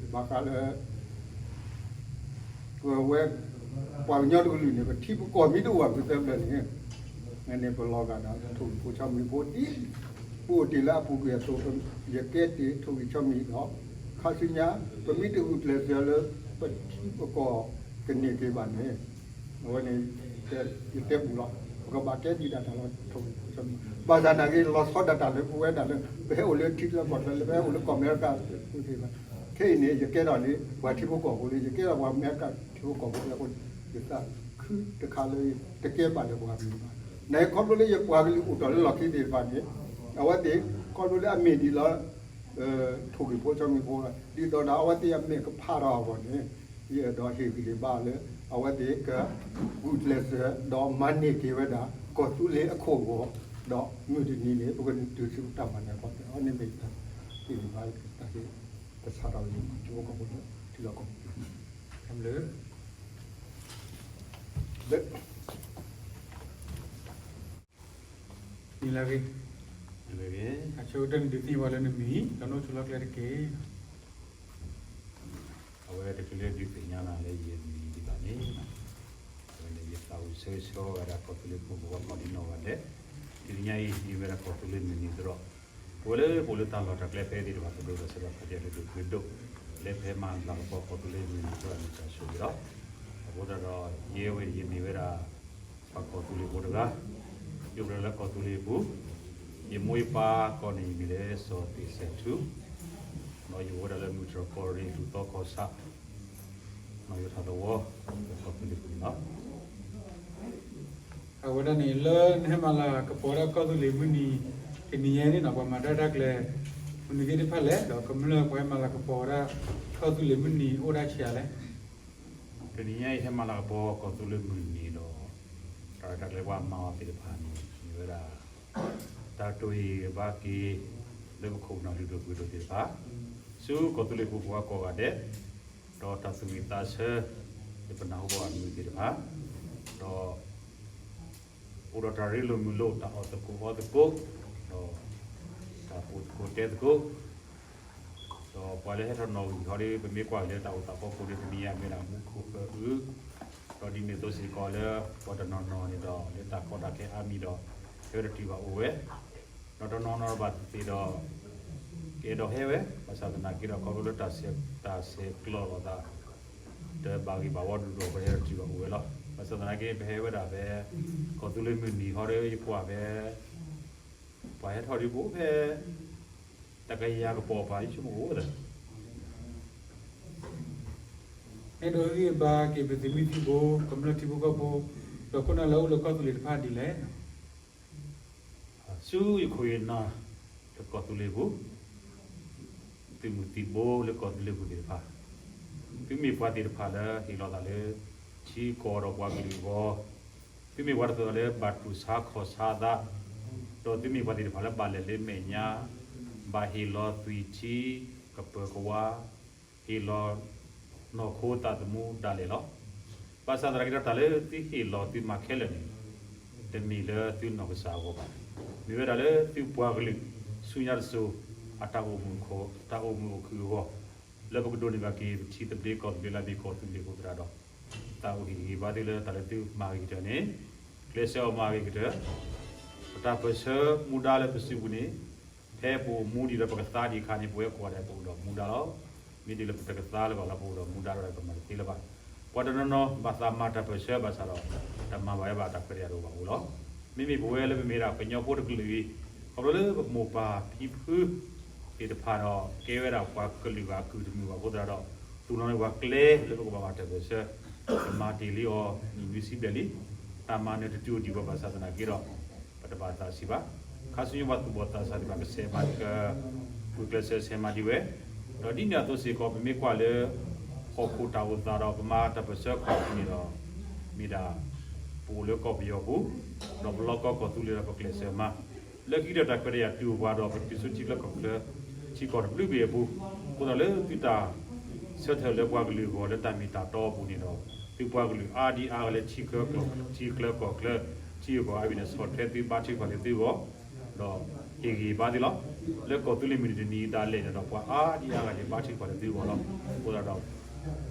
ဘၣ်ဃးလၢ ပဝဲ ပှၤကညီတကလုာ်န့ၣ် ပထံပကီၢ်မ့ၢ်တအိၣ်ဘၣ် ပသၢပျၢၤန့ၣ် န့ၣ်ပလီၤဂာ်ဒီး ထိၣ်ဂံၢ်ဖိဆီမံၤဖိဒ် ပအိၣ်တ့ၢ်လၢအပူၤကွံာ်အသိး ယကဲတ့ၢ်ထိၣ်ဂံၢ်ဆီမံၤဒီး ခါဆူညါ ပမ့ၢ်တဂုာ်ကျဲးစၢးလၢ ပထံပကီၢ်ကန့ၢ်က့ၤဘၣ်န့ၣ် အဝဲန့ၣ် ယတဲပူၤလီၤ. ပကဘၣ်ကဲဒံးဒၣ်တၢ်လီၤ ထိၣ်ဂံၢ်ဖိဆီမံၤ ဘၣ်ဆၣ်နာ်က့ လီၤဆီဒၣ်တၢ်လၢပဝဲဒၣ်လၢ ပဟဲအိၣ်လၢထံချၢကီၢ်ချၢလၢ ပဟဲအိၣ်လၢကီၢ်အမဲရကၤသ့ၣ်တဖၣ် ခဲအံၤန့ၣ် ယကဲထီၣ်လံ ပှၤထံဖိကီၢ်ဖိလံ ယကဲထီၣ်ပှၤအမဲရကၤထံဖိကီၢ်ဖိလံအဃိန့ၣ် ယသးခုတခါလၢ တကဲဘၣ်လၢပှၤကလုာ်ဘၣ်. နာ်က့ခီဖျိလၢယပှၤကလုာ်အိၣ်တ့ၢ်လၢလီၢ်ခံသ့ၣ်တဖၣ်န့ၣ် အဝဲသ့ၣ် ခီဖျိလၢအမ့ၢ်ဒ်လီၤ လၢ ထိၣ်ဂ့ၢ်ဖိ ကၠီမံၤဖိ ဒ်သိးဒီးအဝဲသ့ၣ်အမဲာ်ကဖးထီၣ်အဂီၢ်န့ၣ် ယအဲၣ်ဒိးဟ့ၣ်ဂံၢ်ဟ့ၣ်ဘါလၢ အဝဲသ့ၣ်က ဂုာ်ကျဲးစၢး ဒီးမၤန့ၢ်က့ၤဝဲဒၣ် ကီၢ်သူလ့ၤအခိၣ်အဂီၢ်, ဒီးမုၢ်တနံၤန့ၣ် ပကတုၤဆူတၢ်မၤနၢၤအဂီၢ်န့ၣ် မ့ၢ်တၢ်ဟ့ၣ်ဂံၢ်ဟ့ၣ်ဘါ တၢ်ဟ့ၣ် ကစးထီၣ်ဝဲ ယကၠိကီၢ်ဖိလၢ ထံလီၢ်ကီၢ်ပူၤ လၢ နံၤလၢအဂ့ၤ, အဆိကတၢၢ်န့ၣ်ဒုးသ့ၣ်ညါပှၤလၢနမံၤ ဒီးနအိၣ်ဆိးလီၢ်ကျဲတက့ၢ်. အဝဲတချုးလၢဒုးသ့ၣ်ညါနၤလၢယမံၤဒံးဘၣ်န့ၣ်, အဝဲန့ၣ် ယသးအိၣ်ဆၢဂ့ၤဆၢဝါဝဲဒၣ် ကီၢ်သူလ့ၤဖိကိးဂၤဒဲး, တနံၤညါအံၤ မ့ၢ်ဝဲဒၣ်ကီၢ်သူလ့ၤမုၢ်နံၤသရီ, ပဝဲလၢပအိၣ်လၢတၢ်လီၢ်တၢ်ကျဲဖဲသ့ၣ်တဖၣ် ပဒိၣ်ဒီးဆၢဒီးဖးဒိၣ် ဒိၣ်ပှ့ၤဒိၣ်, လၢပဟဲမၤလၤကပီၤကီၢ်သူလ့ၤမုၢ်နံၤသရီ မ့ၢ်တၢ်ဆိၣ်ဂ့ၤလီၤ. အဃိသတးဒီး ယဲဝဲယမ့ၢ်ဝဲဒၣ် ပှၤကီၢ်သူလ့ၤဖိတဂၤ, ယအိၣ်ဖျဲၣ်လၢကီၢ်သူလ့ၤအပူၤ, ယမိၢ်ယပၢ်ကိးန့ၣ် ယမံၤလၢစီၤသ့ၣ်စဲးထူ, ဒီးယအိၣ်ဝဲဒၣ်လၢမုၢ်တြီၢ်ကီၢ်ရ့ၣ် လူၢ်သီကီၢ်ဆၣ်, နီၢ်ယိၤထၣ်သဝီ, လၢကီၢ်သူလ့ၤပူၤန့ၣ်လီၤ. အဝဲဒၣ်န့ၣ် လၢနဟဲမၤလၤကပီၤဝဲဒၣ်ကီၢ်သူလ့ၤမုၢ်နံၤ တနံၤညါန့ၣ်နီၤ ပှၤမၤတၢ်ရဲၣ်တၢ်ကျဲၤ မနုၤသ့ၣ်တဖၣ်လဲၣ်, ဒီးကမျၢၢ်ပှၤဟဲမၤလၤကပီၤဝဲဒၣ် ကီၢ်သူလ့ၤမုၢ်နံၤအိၣ်ဒၣ်ဆံးဧါလဲၣ်. တနံၤညါအံၤ ဟဲမၤလၤကပီၤကီၢ်သူလ့ၤမုၢ်နံၤဒီး တၢ်ရဲၣ်တၢ်ကျဲၤပှၤမၤအီၤသ့ၣ်တဖၣ်န့ၣ် မ့ၢ်ဝဲဒၣ် တၢ်တိၢ်ဟ့ၣ်ဂံၢ်ဘါက့ၤ လၢပခိၣ်ပနၢ်လုၢ်ဒိၣ်ပှ့ၤဒိၣ်သ့ၣ်တဖၣ်, ဆူကီၢ်သူလ့ၤဖိပှၤကိးဂၤဒဲး, ဒီးတၢ်သူၣ်ဝံၣ်သးဆၢ လၢပနၢ်ဟူဘၣ်အမံၤသ့ၣ်တဖၣ်, ဒီး အိၣ်ဒီးတၢ်ရ့လိာ်မုာ်လိာ် တၢ်အီၣ်သကိးအီသကိး, ဒီး တၢ်ပိာ်သကိးတဲသကိး, ဒီးပှၤလၢဟဲထီၣ်နီၣ်ဂံၢ်ဟီဒီး ပမ့ၢ်ကွၢ်က့ၤလၢတၢ်အိၣ်သးဖီခိၣ်ဒီး တနံၤအံၤမ့ၢ်ဒၣ်မူခိၣ်ဃၢၤအုး, ဒီးဒ်န့ၣ်အသိးစ့ၢ်ကီးလၢ ပှၤတနီၤနီၤန့ၣ်ဒီး လၢတၢ်ကီတၢ်ခဲအါမံၤဒီး ဟဲဝဲတတုၤဘၣ်အိၣ်ဝဲ, ဒီးတနီၤနီၤဘၣ်သ့ၣ်သ့ၣ်ဒီး ကအဲၣ်ဒိးဟဲဝဲ, ဘၣ်ဆၣ်သနာ်က့ဒီး ခီဖျိလၢတၢ်ဆဲးကျိးလိာ်သး တဘၣ်ဂ့ၢ်ဘၣ်ဝီဒူၣ်ဒီး ပှၤဟဲဝဲတတုၤဘၣ်အိၣ်ဝဲလီၤ. ဘၣ်ဆၣ်သနာ်က့ ပဟဲဝဲဒၣ်ဖဲ ကီၢ်သူလ့ၤမုၢ်နံၤဟီဒီး ယကွၢ်ဖဲ ပှၤဟဲထီၣ်ဒ်ပအိၣ်ဖဲ တကယၤကပီၤပၤ ယဆိကမိၣ်အိၣ်ဒီး အဲၣ်ဒိးဟ့ၣ်ဂံၢ်ဘါက့ၤပသုးမုၢ်သံၣ်ဘိ ကမျၢၢ်ထံဖိကီၢ်ဖိ ဒီးခိၣ်နၢ်လၢအအိၣ်လၢကီၢ်သူလ့ၤတဖၣ်ဒ်လဲၣ်. ဆူယခိၣ်ယနၢ် လၢကီၢ်သူလ့ၤပူၤ သုးမုၢ်သံၣ်ဘိလၢကီၢ်သူလ့ၤပူၤသ့ၣ်တဖၣ်, သုမ့ၢ်ပှၤသ့ၣ်တဖၣ်လၢဟ့ၣ်လီၤသးလၢ ထံကီၢ်ဒီးပှၤကလုာ်အဂီၢ်, သုမ့ၢ်ပှၤတဖၣ်လၢဘၣ်တူၢ်ဆါခီၣ်ဆါသး, ဒီးသုမ့ၢ်ပှၤသ့ၣ်တဖၣ်လၢဘၣ်လဲၤလၢမဲာ်ညါ, ဘၣ်ဟ့ၣ်လီၤသွံၣ်ထံကပၢၤကဝါ, ဟ့ၣ်လီၤ နီၢ်ခိသးသမူဒၣ်လဲာ်လီၤ. ဘၣ်ဆၣ်သနာ်က့ဒီး တၢ်လၢသုဟ့ၣ်လီၤသုမၤခဲလၢာ်န့ၣ် တမ့ၢ်လၢသုနီၢ်ကစၢ်အဂီၢ်ဘၣ်. မ့ၢ်ဝဲဒၣ်လၢသုပှၤကလုာ်ဆူညါတစိၤ အတၢ်အိၣ်မုာ် တၢ်အိၣ်မုာ်အိၣ်ခုၣ်အဂီၢ်, လၢပကဒိးန့ၢ်ဘၣ်က့ၤ ပထံသဘျ့ကီၢ်သဘျ့လၢအမ့ၢ်ကီၢ်သူလ့ၤအဃိသတးဒီး သးအိၣ်ဟ့ၣ်ဂံၢ်ဟ့ၣ်ဘါသုလၢတၢ်လၢသုမၤဂ့ၤကတၢၢ်န့ၣ် ကျဲးစၢးအီၤမၤဂ့ၤကတၢၢ်, ပတၢ်ပၢၢ်ဆၢမူဒါလၢပစုပူၤန့ၣ် ဖဲပအိၣ်မူဒံးဒီးပကသါဒံးအခါန့ၣ် ပဝဲကိးဂၤဒဲးပအိၣ်ဒီးမူဒါလီၤ. မ့ၢ်ဒ်လၢပတကသါလၢၤဘၣ်လၢပအိၣ်ဒီးမူဒါဒီးပမၤတသ့လၢၤဘၣ်. ပှၤတနီၤနီၤဘၣ်သးမၤတၢ်ပၢၢ်ဆၢဘၣ်ဆၣ်ဒီး တၢ်မၤဘၣ်ဝဲဘၣ်တၢ်ခွဲးတၢ်ယာ်တအိၣ်ဘၣ်အိၣ်လီၤ. မ့မ့ၢ်ပဝဲလၢပမ့ၢ်ဒၣ်ကညီဖိတကလုာ်အံၤ ခီဖျိလၢပမိၢ်ပၢ်ဖံဖုသ့ၣ်တဖၣ်ဒီး ကဲဝဲဒၣ်ပှၤကလုာ်ဘၣ်ကုၢ်တမုာ်ဘၣ်အဃိသတးဒီး သူၣ်လီၤန့ၢ်ပှၤကျဲလၢပကဘၣ်မၤတၢ်ပၢၢ်ဆၢ, ပမၤတ့ၢ်လံအီၤ နံၣ်နွံဆံဘျဲၣ်လံ. တၢ်မၤနၢၤတတုၤအိၣ်ဒံးဘၣ်ဘၣ်ဆၣ်သနာ်က့ဒီး ပတဘၣ်သးဆံးဘၣ်. ခါဆူညါပှၤသူၣ်ဘီၣ်သးစၢ်သ့ၣ်တဖၣ်ကဆဲးမၤက ဂုာ်ကျဲးစၢးဆဲးမၤဒံးဝဲ, ဒီးဒ်န့ၣ်အသိးစ့ၢ်ကီး ပမ့ၢ်ကွၢ်လၢ ဟီၣ်ခိၣ်တၢ်အိၣ်သးဒီး ပမၤတၢ်ပၢၢ်ဆၢခီၣ်ထံးန့ၣ်ဒီး မ့ၢ်ဒၣ် ပအိၣ်လၢကီၢ်ပယီၤပူၤ, ဒီးပလီၢ်ကီၢ်ကီၢ်သူလ့ၤဒီးပကျဲးစၢးမၤ လၢခံကတၢၢ်တၢ်ခွဲးတၢ်ယာ်တုၤအိၣ်ပှၤဒီး ပတုၤဆူထံချၢကီၢ်ချၢ ထံကီၢ်တဘျုးဘ့ၣ်အပူၤ, အဃိသတးလၢသုတၢ်ဆၢထၢၣ်လၢပှၤကလုာ်အဂီၢ်လၢတၢ်မ့ၢ်တၢ်တီအပူၤန့ၣ်ဒီး သုပှၤကလုာ်အါဒံအါဂၤလၢထံချၢကီၢ်ချၢ ထံချၢကီၢ်ချၢ ထံဂုၤကီၢ်ဂၤအါမံၤန့ၣ် ဆီၣ်ထွဲသုဘါထုကဖၣ်လၢသုဂီၢ်, ဒီးဟ့ၣ်ဂံၢ်ဟ့ၣ်ဘါသုလီၤ. လၢကီၢ်သူလ့ၤမုၢ်နံၤတနံၤဒၣ်လဲာ်န့ၣ်ဒီး ပှၤအါဒံအါဂၤန့ၣ် ဘါထုကဖၣ်လၢသုဂီၢ်လီၤ. အဃိသတး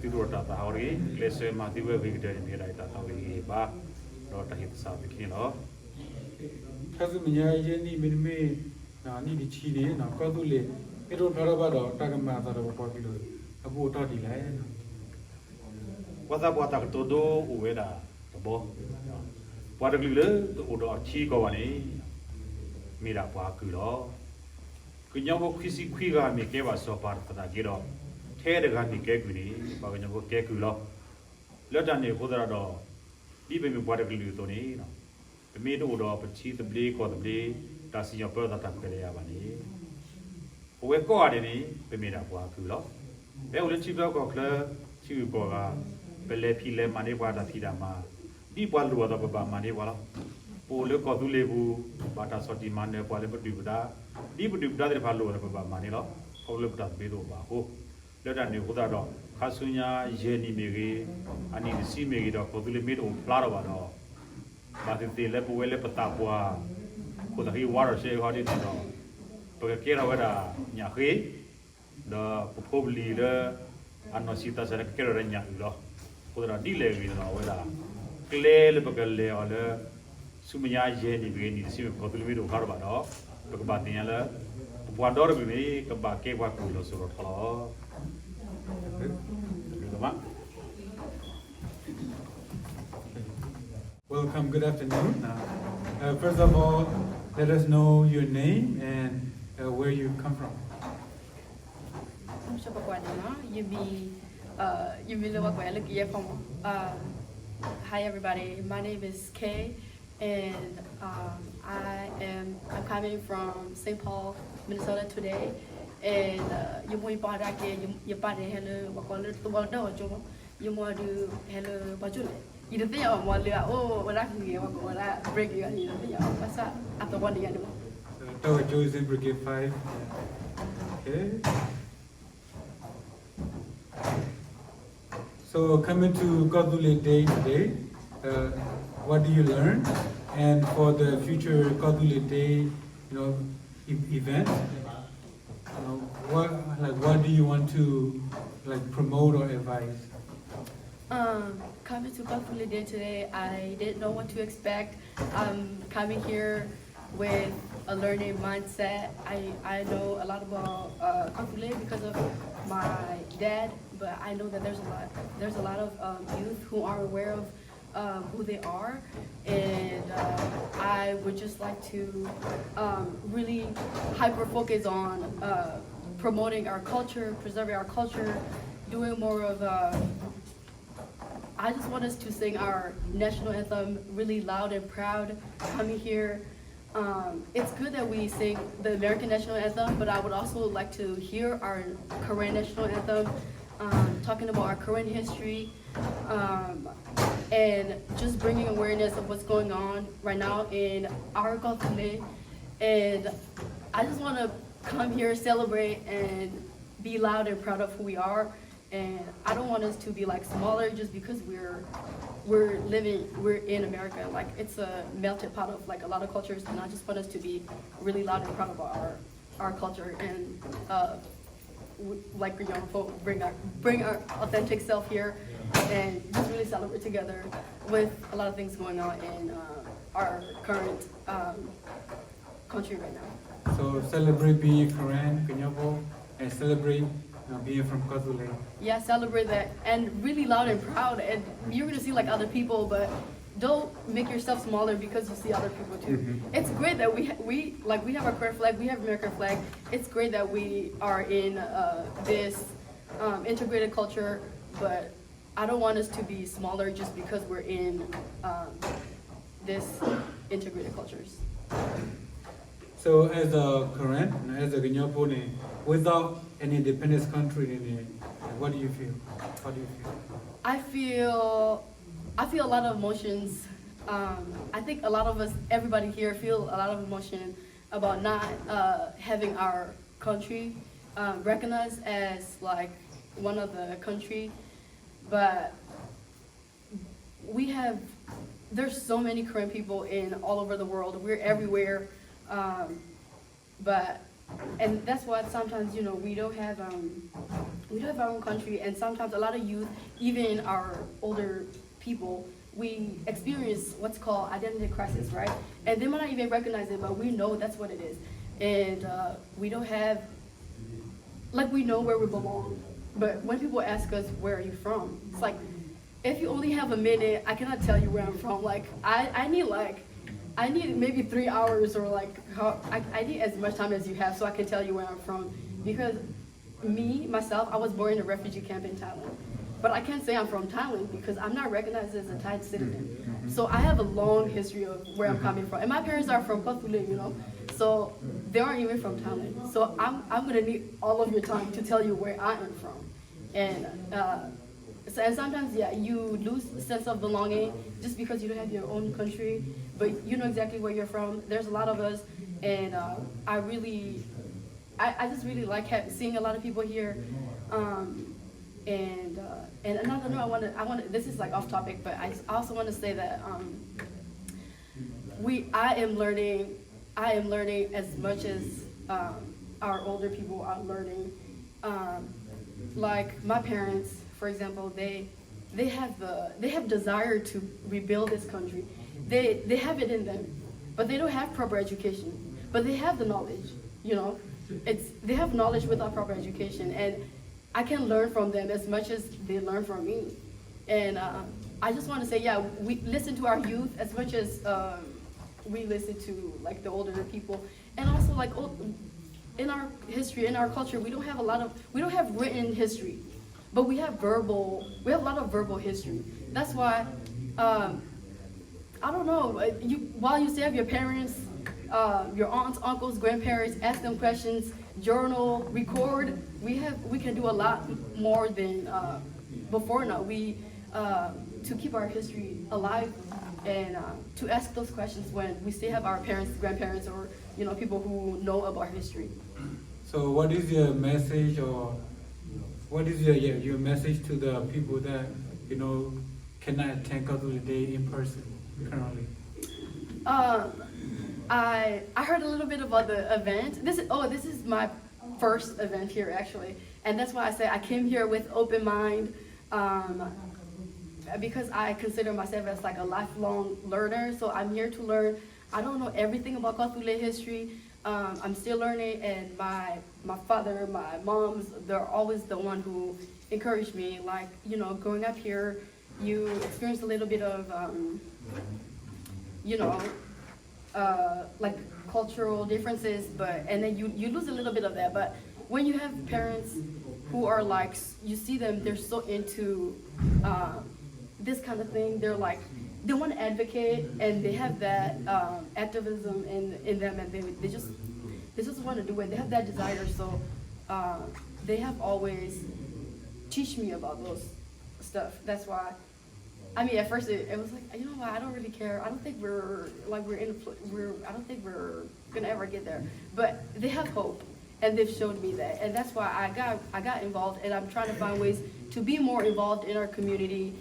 ဒီး သုတအိၣ်ဒီးတၢ်သးဟးဂီၤတဂ့ၤ, ကျဲးစၢးမၤသုဝဲအဂ့ၤကတၢၢ်န့ၣ် မ့ၢ်ဝဲဒၣ်ယတၢ်သးအိၣ်ဟ့ၣ်ဂံၢ်ဟ့ၣ်ဘါ ဒီးတၢ်ဟ့ၣ်သဆၣ်သုခံန့ၣ်လီၤ. ခါဆူမဲာ်ညါယဲၢ်နံၣ်မ့တမ့ၢ် နံၣ်တဆံန့ၣ် ကီၢ်သူလ့ၤ မ့ၢ်တအိၣ်ဖျါထီၣ်ဘၣ်ဒီး တၢ်ကမၤအသးဒီးပပှၤကလုာ်အဘူၣ်အတီၢ်ဒ်လဲၣ်. ပှၤသးပှၢ်တၢ်ကတိၤဒိအိၣ်ဝဲဒၣ်တဘီ, ပှၤတကလုာ်လၢတအိၣ်ဒီးအထံကီၢ်ဘၣ်န့ၣ် မ့ၢ်ဒၣ်ပှၤအကုၢ်လီၤ. ကညီဖိခွံဆံခွံဂၤမ့ၢ်ကဲဘၣ်စီၤပၤသနာ်က့ဒီး ထဲတဂၤမ့ၢ်ကဲကုၢ်န့ၣ် ပှၤကညီဖိကဲကုၢ်လီၤ. လၢတၢ်န့ၣ်အဃိသတးဒီး ဒ်ပမ့ၢ်ပှၤတကလုာ်အသိးန့ၣ် ပမ့ၢ်တအိၣ်ဒီးပထံသဘျ့ကီၢ်သဘျ့ တၢ်စံၣ်ညီၣ်ပၢသးတၢ်ခွဲးတၢ်ယာ်ဘၣ်န့ၣ် ပဝဲကိးဂၤဒဲးန့ၣ် ပမ့ၢ်ဒၣ်ပှၤအကုၢ်လီၤ. ပဟဲအိၣ်လၢထံချၢကီၢ်ချၢ ထံဂုၤကီၢ်ဂၤ, ပလဲၤဖံးလဲၤမၤန့ၢ်ပှၤတၢ်ဖံးတၢ်မၤ, ဒ်ပှၤလိၣ်အသိးပဘၣ်မၤန့ၢ်ပှၤလီၤ. ပအိၣ်လၢကီၢ်သူလ့ၤပူၤ, ဘၣ်တၢ်ဆီၣ်တံၢ်မၤနၢၤပှၤလၢပဒုၣ်ပဒါ, ဒ်ပဒုၣ်ပဒါသ့ၣ်တဖၣ်လိၣ်အသိးပဘၣ်မၤန့ၢ်လီၤ. ခီဖျိလၢပတၢ်သဘျ့တအိၣ်ဘၣ်အဃိ, လၢတၢ်န့ၣ်အဃိသတးဒီး ခါဆူညါယဲၢ်နံၣ်မ့ၢ်ဂ့ၤ, အနံၣ်တဆံမ့ၢ်ဂ့ၤဒီး ကီၢ်သူလ့ၤမ့ၢ်တအိၣ်ဖျါထီၣ်ဘၣ်ဒီး ဘၣ်သ့ၣ်သ့ၣ်လၢပဝဲလၢပသးပှၢ် ခိၣ်သးဟံးဝါထီၣ်ရှဲအဂီၢ်ဒ်န့ၣ်ဒီး ပကကဲထီၣ်ဝဲဒၣ်ညၣ်ဃ့, ဒီးပဖိပလံၤလၢအနီၢ်ဆံးသးစၢ်န့ၣ် ကကဲထီၣ်ဝဲဒၣ်ညၣ်အုၣ်လီၤ. အဃိသတးဒီးဒ်လဲၣ်ဂ့ၤန့ၣ်ဒီး အဝဲဒၣ် ကျဲလၢပကလဲၤအီၤလၢ ဆူမဲာ်ညါယဲၢ်နံၣ်မ့ၢ်ဂ့ၤ နံၣ်တဆံမ့ၢ်ဂ့ၤ ကီၢ်သူလ့ၤမ့ၢ်တအိၣ်ဖျါထီၣ်ဘၣ်ဒီး ပကဘၣ်သ့ၣ်ညါလၢ ပပှၤဒီတကလုာ်န့ၣ် ကဘၣ်ကဲပှၤကူၣ်လီၤစိၤလီၤထီလီၤ. Welcome, good afternoon. Uh, uh, first of all, let us know your name and uh, where you come from. ယမံၤ, uh, ယမံၤလၢဝဲကွဲးလၢကယဲၢ်ဖီမီၤ. Um, hi everybody, my name is Kay, and um, I am I'm coming from Saint Paul, Minnesota today. And uh, ယမိၢ်ယပၢ်ဒၣ်က့, ယပၢ်န့ၣ်ဟဲလၢ ပှၤကိးလၢသဝီဒၢၣ်အီၤကၠိ, ယမိၢ်ဒုးဟဲလၢပှၤကၠိလဲၣ်, ယတသ့ၣ်ညါအီၤမ့ၢ်လၢအအိၣ်ဝဲဒၣ်ဂ့ၤဝဲကိးဝဲဒၣ် break ဂ့ၤဂ့ၤ ယတသ့ၣ်ညါအီၤ ဘၣ်ဆၣ်အသဝီန့ၣ်ယၤန့ၣ်မီၤ. တၢ်ဂီၤကၠိ is in Brigade five. Okay. So coming to Kawthoolei Day today, uh, what do you learn? And for the future Kawthoolei Day, you know, e- event, you know, what like what do you want to like promote or advise? Um, coming to Kawthoolei Day today, I didn't know what to expect. Um, coming here with a learning mindset. I, I know a lot about uh, Kawthoolei because of my dad, but I know that there's a lot there's a lot of um, youth who aren't aware of um, who they are, and uh, I would just like to um, really hyper focus on uh, promoting our culture, preserving our culture, doing more of uh, I just want us to sing our national anthem really loud and proud coming here. Um, it's good that we sing the American national anthem, but I would also like to hear our Karen national anthem, um, talking about our Karen history, um, and just bringing awareness of what's going on right now in our Kawthoolei. And I just want to come here, celebrate, and be loud and proud of who we are. And I don't want us to be like smaller just because we're we're living we're in America. Like it's a melted pot of like a lot of cultures, and I just want us to be really loud and proud of our our culture and uh, w- like you know fo- bring our bring our authentic self here and just really celebrate together with a lot of things going on in uh, our current um, country right now. So celebrate being Karen, Kanyabo, and celebrate uh, being from Kawthoolei. Yeah, celebrate that and really loud and proud. And you're gonna see like other people, but don't make yourself smaller because you see other people too. It's great that we ha- we like we have our Karen flag, we have American flag. It's great that we are in uh, this um, integrated culture, but I don't want us to be smaller just because we're in um, this integrated cultures. So as a Karen, as a Kanyabo, without an independent country, what do you feel? How do you feel? I feel, I feel a lot of emotions. Um, I think a lot of us, everybody here, feel a lot of emotion about not uh, having our country um, recognized as like one of the country, but we have there's so many Karen people in all over the world. We're everywhere, um, but and that's why sometimes you know we don't have um, we don't have our own country, and sometimes a lot of youth, even our older people, we experience what's called identity crisis, right? And they might not even recognize it, but we know that's what it is. And uh, we don't have like we know where we belong, but when people ask us where are you from, it's like if you only have a minute, I cannot tell you where I'm from. Like I, I need like I need maybe three hours or like how I, I need as much time as you have so I can tell you where I'm from. Because me, myself, I was born in a refugee camp in Thailand. But I can't say I'm from Thailand because I'm not recognized as a Thai citizen. So I have a long history of where I'm coming from. And my parents are from Kawthoolei, you know. So They aren't even from Thailand. So I'm, I'm going to need all of your time to tell you where I am from. And uh, so, and sometimes, yeah, you lose sense of belonging just because you don't have your own country, but you know exactly where you're from. There's a lot of us, and uh, I really, I, I just really like ha- seeing a lot of people here. Um, and uh, and another note, I want to, I want to, this is like off topic, but I also want to say that um, we, I am learning, I am learning as much as um, our older people are learning. Um, like my parents, for example, they they have the they have desire to rebuild this country. They they have it in them, but they don't have proper education. But they have the knowledge, you know. It's they have knowledge without proper education, and I can learn from them as much as they learn from me. And uh, I just want to say, yeah, we listen to our youth as much as um, we listen to like the older people. And also, like, oh, in our history, in our culture, we don't have a lot of, we don't have written history, but we have verbal, we have a lot of verbal history. That's why um, I don't know. Uh, you while you still have your parents, uh, your aunts, uncles, grandparents, ask them questions, journal, record. We have we can do a lot more than uh, before now. We uh, to keep our history alive and uh, to ask those questions when we still have our parents, grandparents, or you know people who know about history. So what is your message or what is your your, your message to the people that you know cannot attend Kawthoolei Day in person currently? Um, I I heard a little bit about the event. This is oh, this is my first event here actually, and that's why I say I came here with open mind. Um, because I consider myself as like a lifelong learner, so I'm here to learn. I don't know everything about Kawthoolei history. Um, I'm still learning, and my my father, my moms, they're always the one who encouraged me. Like you know, growing up here, you experience a little bit of um, you know, uh, like cultural differences, but and then you you lose a little bit of that. But when you have parents who are like you see them, they're so into um, this kind of thing. They're like they want to advocate and they have that um, activism in in them, and they they just they just want to do it. They have that desire, so uh, they have always teach me about those stuff. That's why I mean, at first it, it was like, you know what? I don't really care. I don't think we're like we're in. A pl- We're. I don't think we're gonna ever get there. But they have hope, and they've showed me that, and that's why I got I got involved, and I'm trying to find ways to be more involved in our community,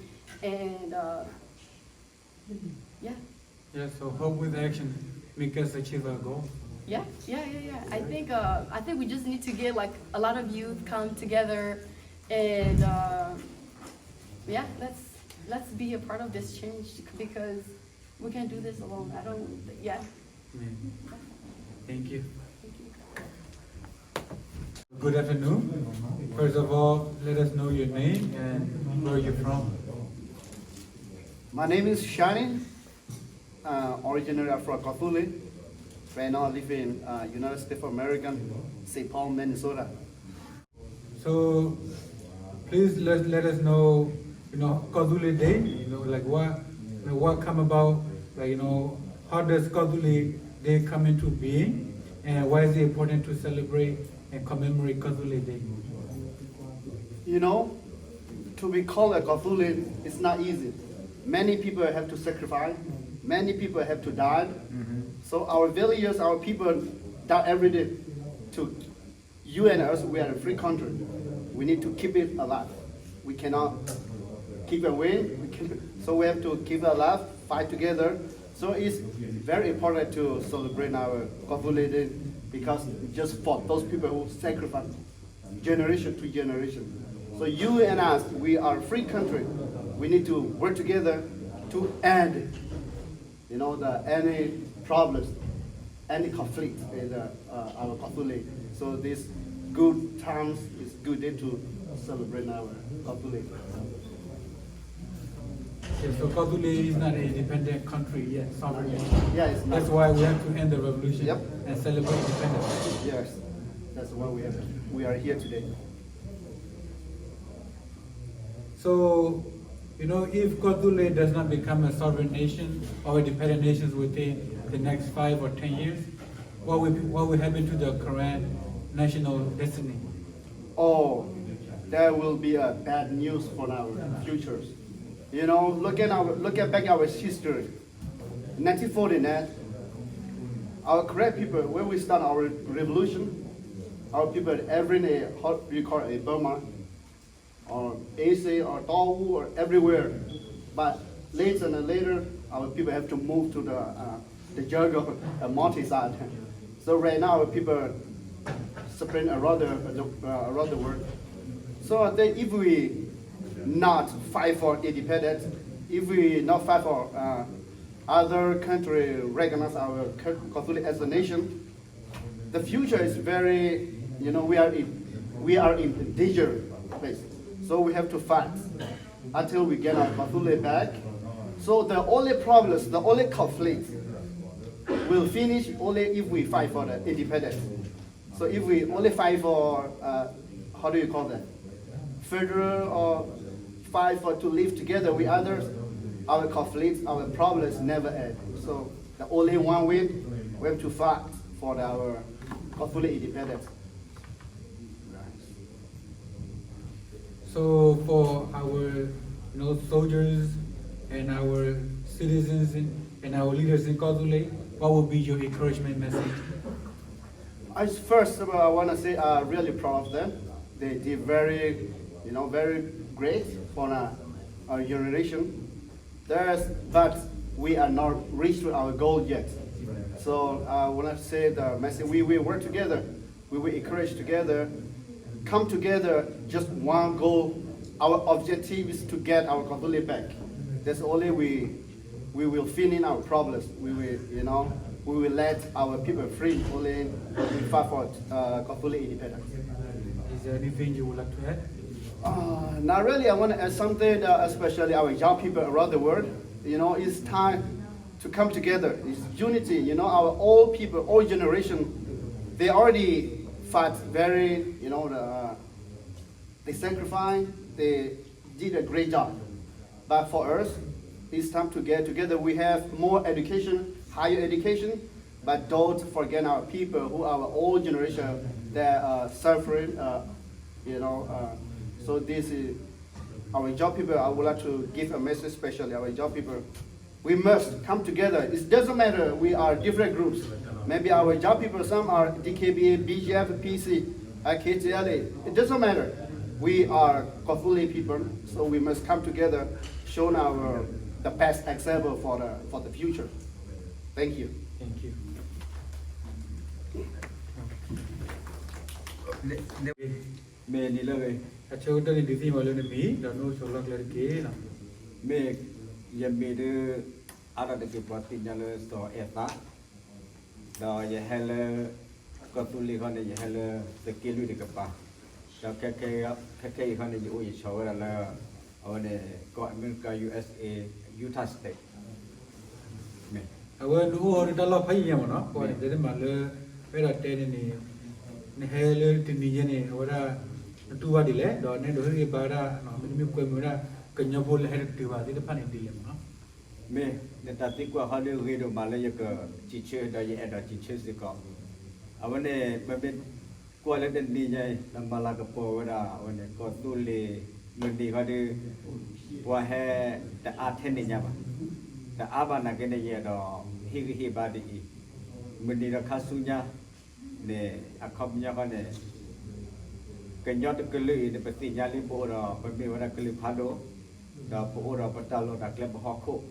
and uh, yeah. Yeah, so hope with action make us achieve our goal. Yeah, yeah, yeah, yeah. I think uh, I think we just need to get like a lot of youth come together, and uh, yeah, let's let's be a part of this change because we can't do this alone. I don't. Yeah. Thank you. Thank you. Good afternoon. First of all, let us know your name and where you're from. My name is Shining. Uh, originally, I'm from Kawthoolei. Right now, I live in uh, United States of America, Saint Paul, Minnesota. So, please let, let us know, you know, Kawthoolei Day, you know, like what, you know, what come about, like, you know, how does Kawthoolei Day come into being, and why is it important to celebrate and commemorate Kawthoolei Day? You know, to be called a Kawthoolei is not easy. Many people have to sacrifice. Many people have to die. So our villagers, our people die every day. To you and us, we are a free country. We need to keep it alive. We cannot give away. We can, so we have to keep it alive, fight together. So it's very important to celebrate our Kawthoolei Day because just for those people who sacrifice generation to generation. So you and us, we are a free country. We need to work together to end, you know, the any problems, any conflict in the, uh, our Kawthoolei. So this good times is good day to celebrate our Kawthoolei. Yeah, so Kawthoolei is not an independent country yet, sovereign nation. Yeah, it's not. That's why we have to end the revolution Yep. and celebrate independence. Yes, that's why we have, we are here today. So, you know, if Kawthoolei does not become a sovereign nation or independent nations within the next five or ten years, What will, what will happen to the Karen national destiny? Oh, that will be a bad news for our futures. You know, look at our, look at back our history. Nineteen forty-nine, our Karen people, when we start our revolution, our people every day, how do you call it, Burma, or Asia, or Dawu, or everywhere. But later and later, our people have to move to the, uh, the jungle, the mountainside. So right now, our people spread around the, uh, around the world. So I think if we not fight for independence, if we not fight for, uh, other country recognize our Kawthoolei as a nation, the future is very, you know, we are in, we are in danger place. So we have to fight until we get our Kawthoolei back. So the only problems, the only conflict will finish only if we fight for the independence. So if we only fight for, uh, how do you call that? Federal or fight for to live together with others, our conflicts, our problems never end. So the only one way, we have to fight for our Kawthoolei independence. So for our, you know, soldiers and our citizens and, and our leaders in Kawthoolei, what would be your encouragement message? I, first of all, I want to say I'm really proud of them. They did very, you know, very great for our, our generation. There's, but we are not reached to our goal yet. So I want to say the message, we will work together. We will encourage together, come together, just one goal. Our objective is to get our Kawthoolei back. That's only we, we will finish our problems. We will, you know, we will let our people free only we fight for, uh, Kawthoolei independence. Is there anything you would like to add? Uh, not really. I want to add something, uh, especially our young people around the world. You know, it's time to come together. It's unity. You know, our old people, old generation, they already fought very, you know, the, uh, they sacrificed, they did a great job. But for us, it's time to get together. We have more education, higher education, but don't forget our people who are our old generation that are suffering, uh, you know. Uh, so this is our young people. I would like to give a message, especially our young people. We must come together. It doesn't matter. We are different groups. Maybe our young people, some are D K B A, B G F, P C, uh, K T L A. It doesn't matter. We are Kawthoolei people, so we must come together, show our the best example for the for the future. Thank you. Thank you. မ့ၢ်နံၤလၢဂ့ၤ, အဆၢကတၢၢ်န့ၣ် ဒုးသ့ၣ်ညါလၢနမံၤ ဒီးနအိၣ်ဆိးလီၢ်ကျဲတက့ၢ်လီၤ. မ့ၢ်ယမံၤဒုး အါထီၣ်တက့ၢ် ပှၤသ့ၣ်ညါလၢစီၤအဲၣ်သး, ဒီးယဟဲလၢ ကီၢ်သူလ့ၤဃီန့ၣ် ယဟဲလၢသုးက့လွံၢ်တကပၤ, ဒီးခဲခဲအံၤဃီန့ၣ် ယအိၣ်ယဆိးဝဲဒၣ်လၢ အဝဲန့ၣ် ကီၢ်အမဲရကၤ U S A, Utah State မ့ၢ် အဝဲနအိၣ်ဒီးတၢ်လီၢ်ဖးယံာ်ညါမ့ၢ်နီၤ, ပှၤန့ၣ်တဲတမံၤလၢ အဲၣ်ဒိးတဲန့ၣ်န့ၣ် နဟဲလၢတနံၤညါန့ၣ် အဝဲဒၣ် နတူၢ်ဘၣ်ဒ်လဲၣ်, ဒီးနအဲၣ်ဒိးဟ့ၣ်ဂံၢ်ဘါဝဲဒၣ် မ့တမ့ၢ်ကွဲမုာ်ဝဲဒၣ် ကညီဖိလၢဟဲတတုၤဘၣ်သ့ၣ်တဖၣ်န့ၣ်ဒ်လဲၣ်မ့ၢ်နီၤ. မ့ၢ် နတၢ်သံကွၢ်ဟီဒုးဂ့ၤဒိၣ်မးလၢယကစံးဆၢ ဒီးယအဲၣ်ဒိးစံးဆၢစ့ၢ်ကီး, အဝဲန့ၣ် ပမ့ၢ်ကွၢ်လၢတနံၤညါအံၤ နမၤလၤကပီၤဝဲဒၣ် အဝဲန့ၣ် ကီၢ်သူလ့ၤ မုၢ်နံၤဃီဒုး ပှၤဟဲတအါထဲန့ၣ်ညါဘၣ်, တအါဘၣ်နာ်က့န့ၣ် ယအဲၣ်ဒိးဟ့ၣ်ဂံၢ်ဟ့ၣ်ဘါဒ်အံၤ, မုၢ်နံၤဒီးခါဆူညါန့ၣ် အခီပညီဃီန့ၣ် ကညီတကလုာ်အံၤန့ၣ် ပသ့ၣ်ညါလံ ပအိၣ်ဒီး ပမ့ၢ်ဝဲဒၣ်ကလုာ်ဖးဒိၣ်, ဒီးပအိၣ်ဒီးပတၢ်လီၢ်တၢ်ကျဲပဟီၣ်ခိၣ်,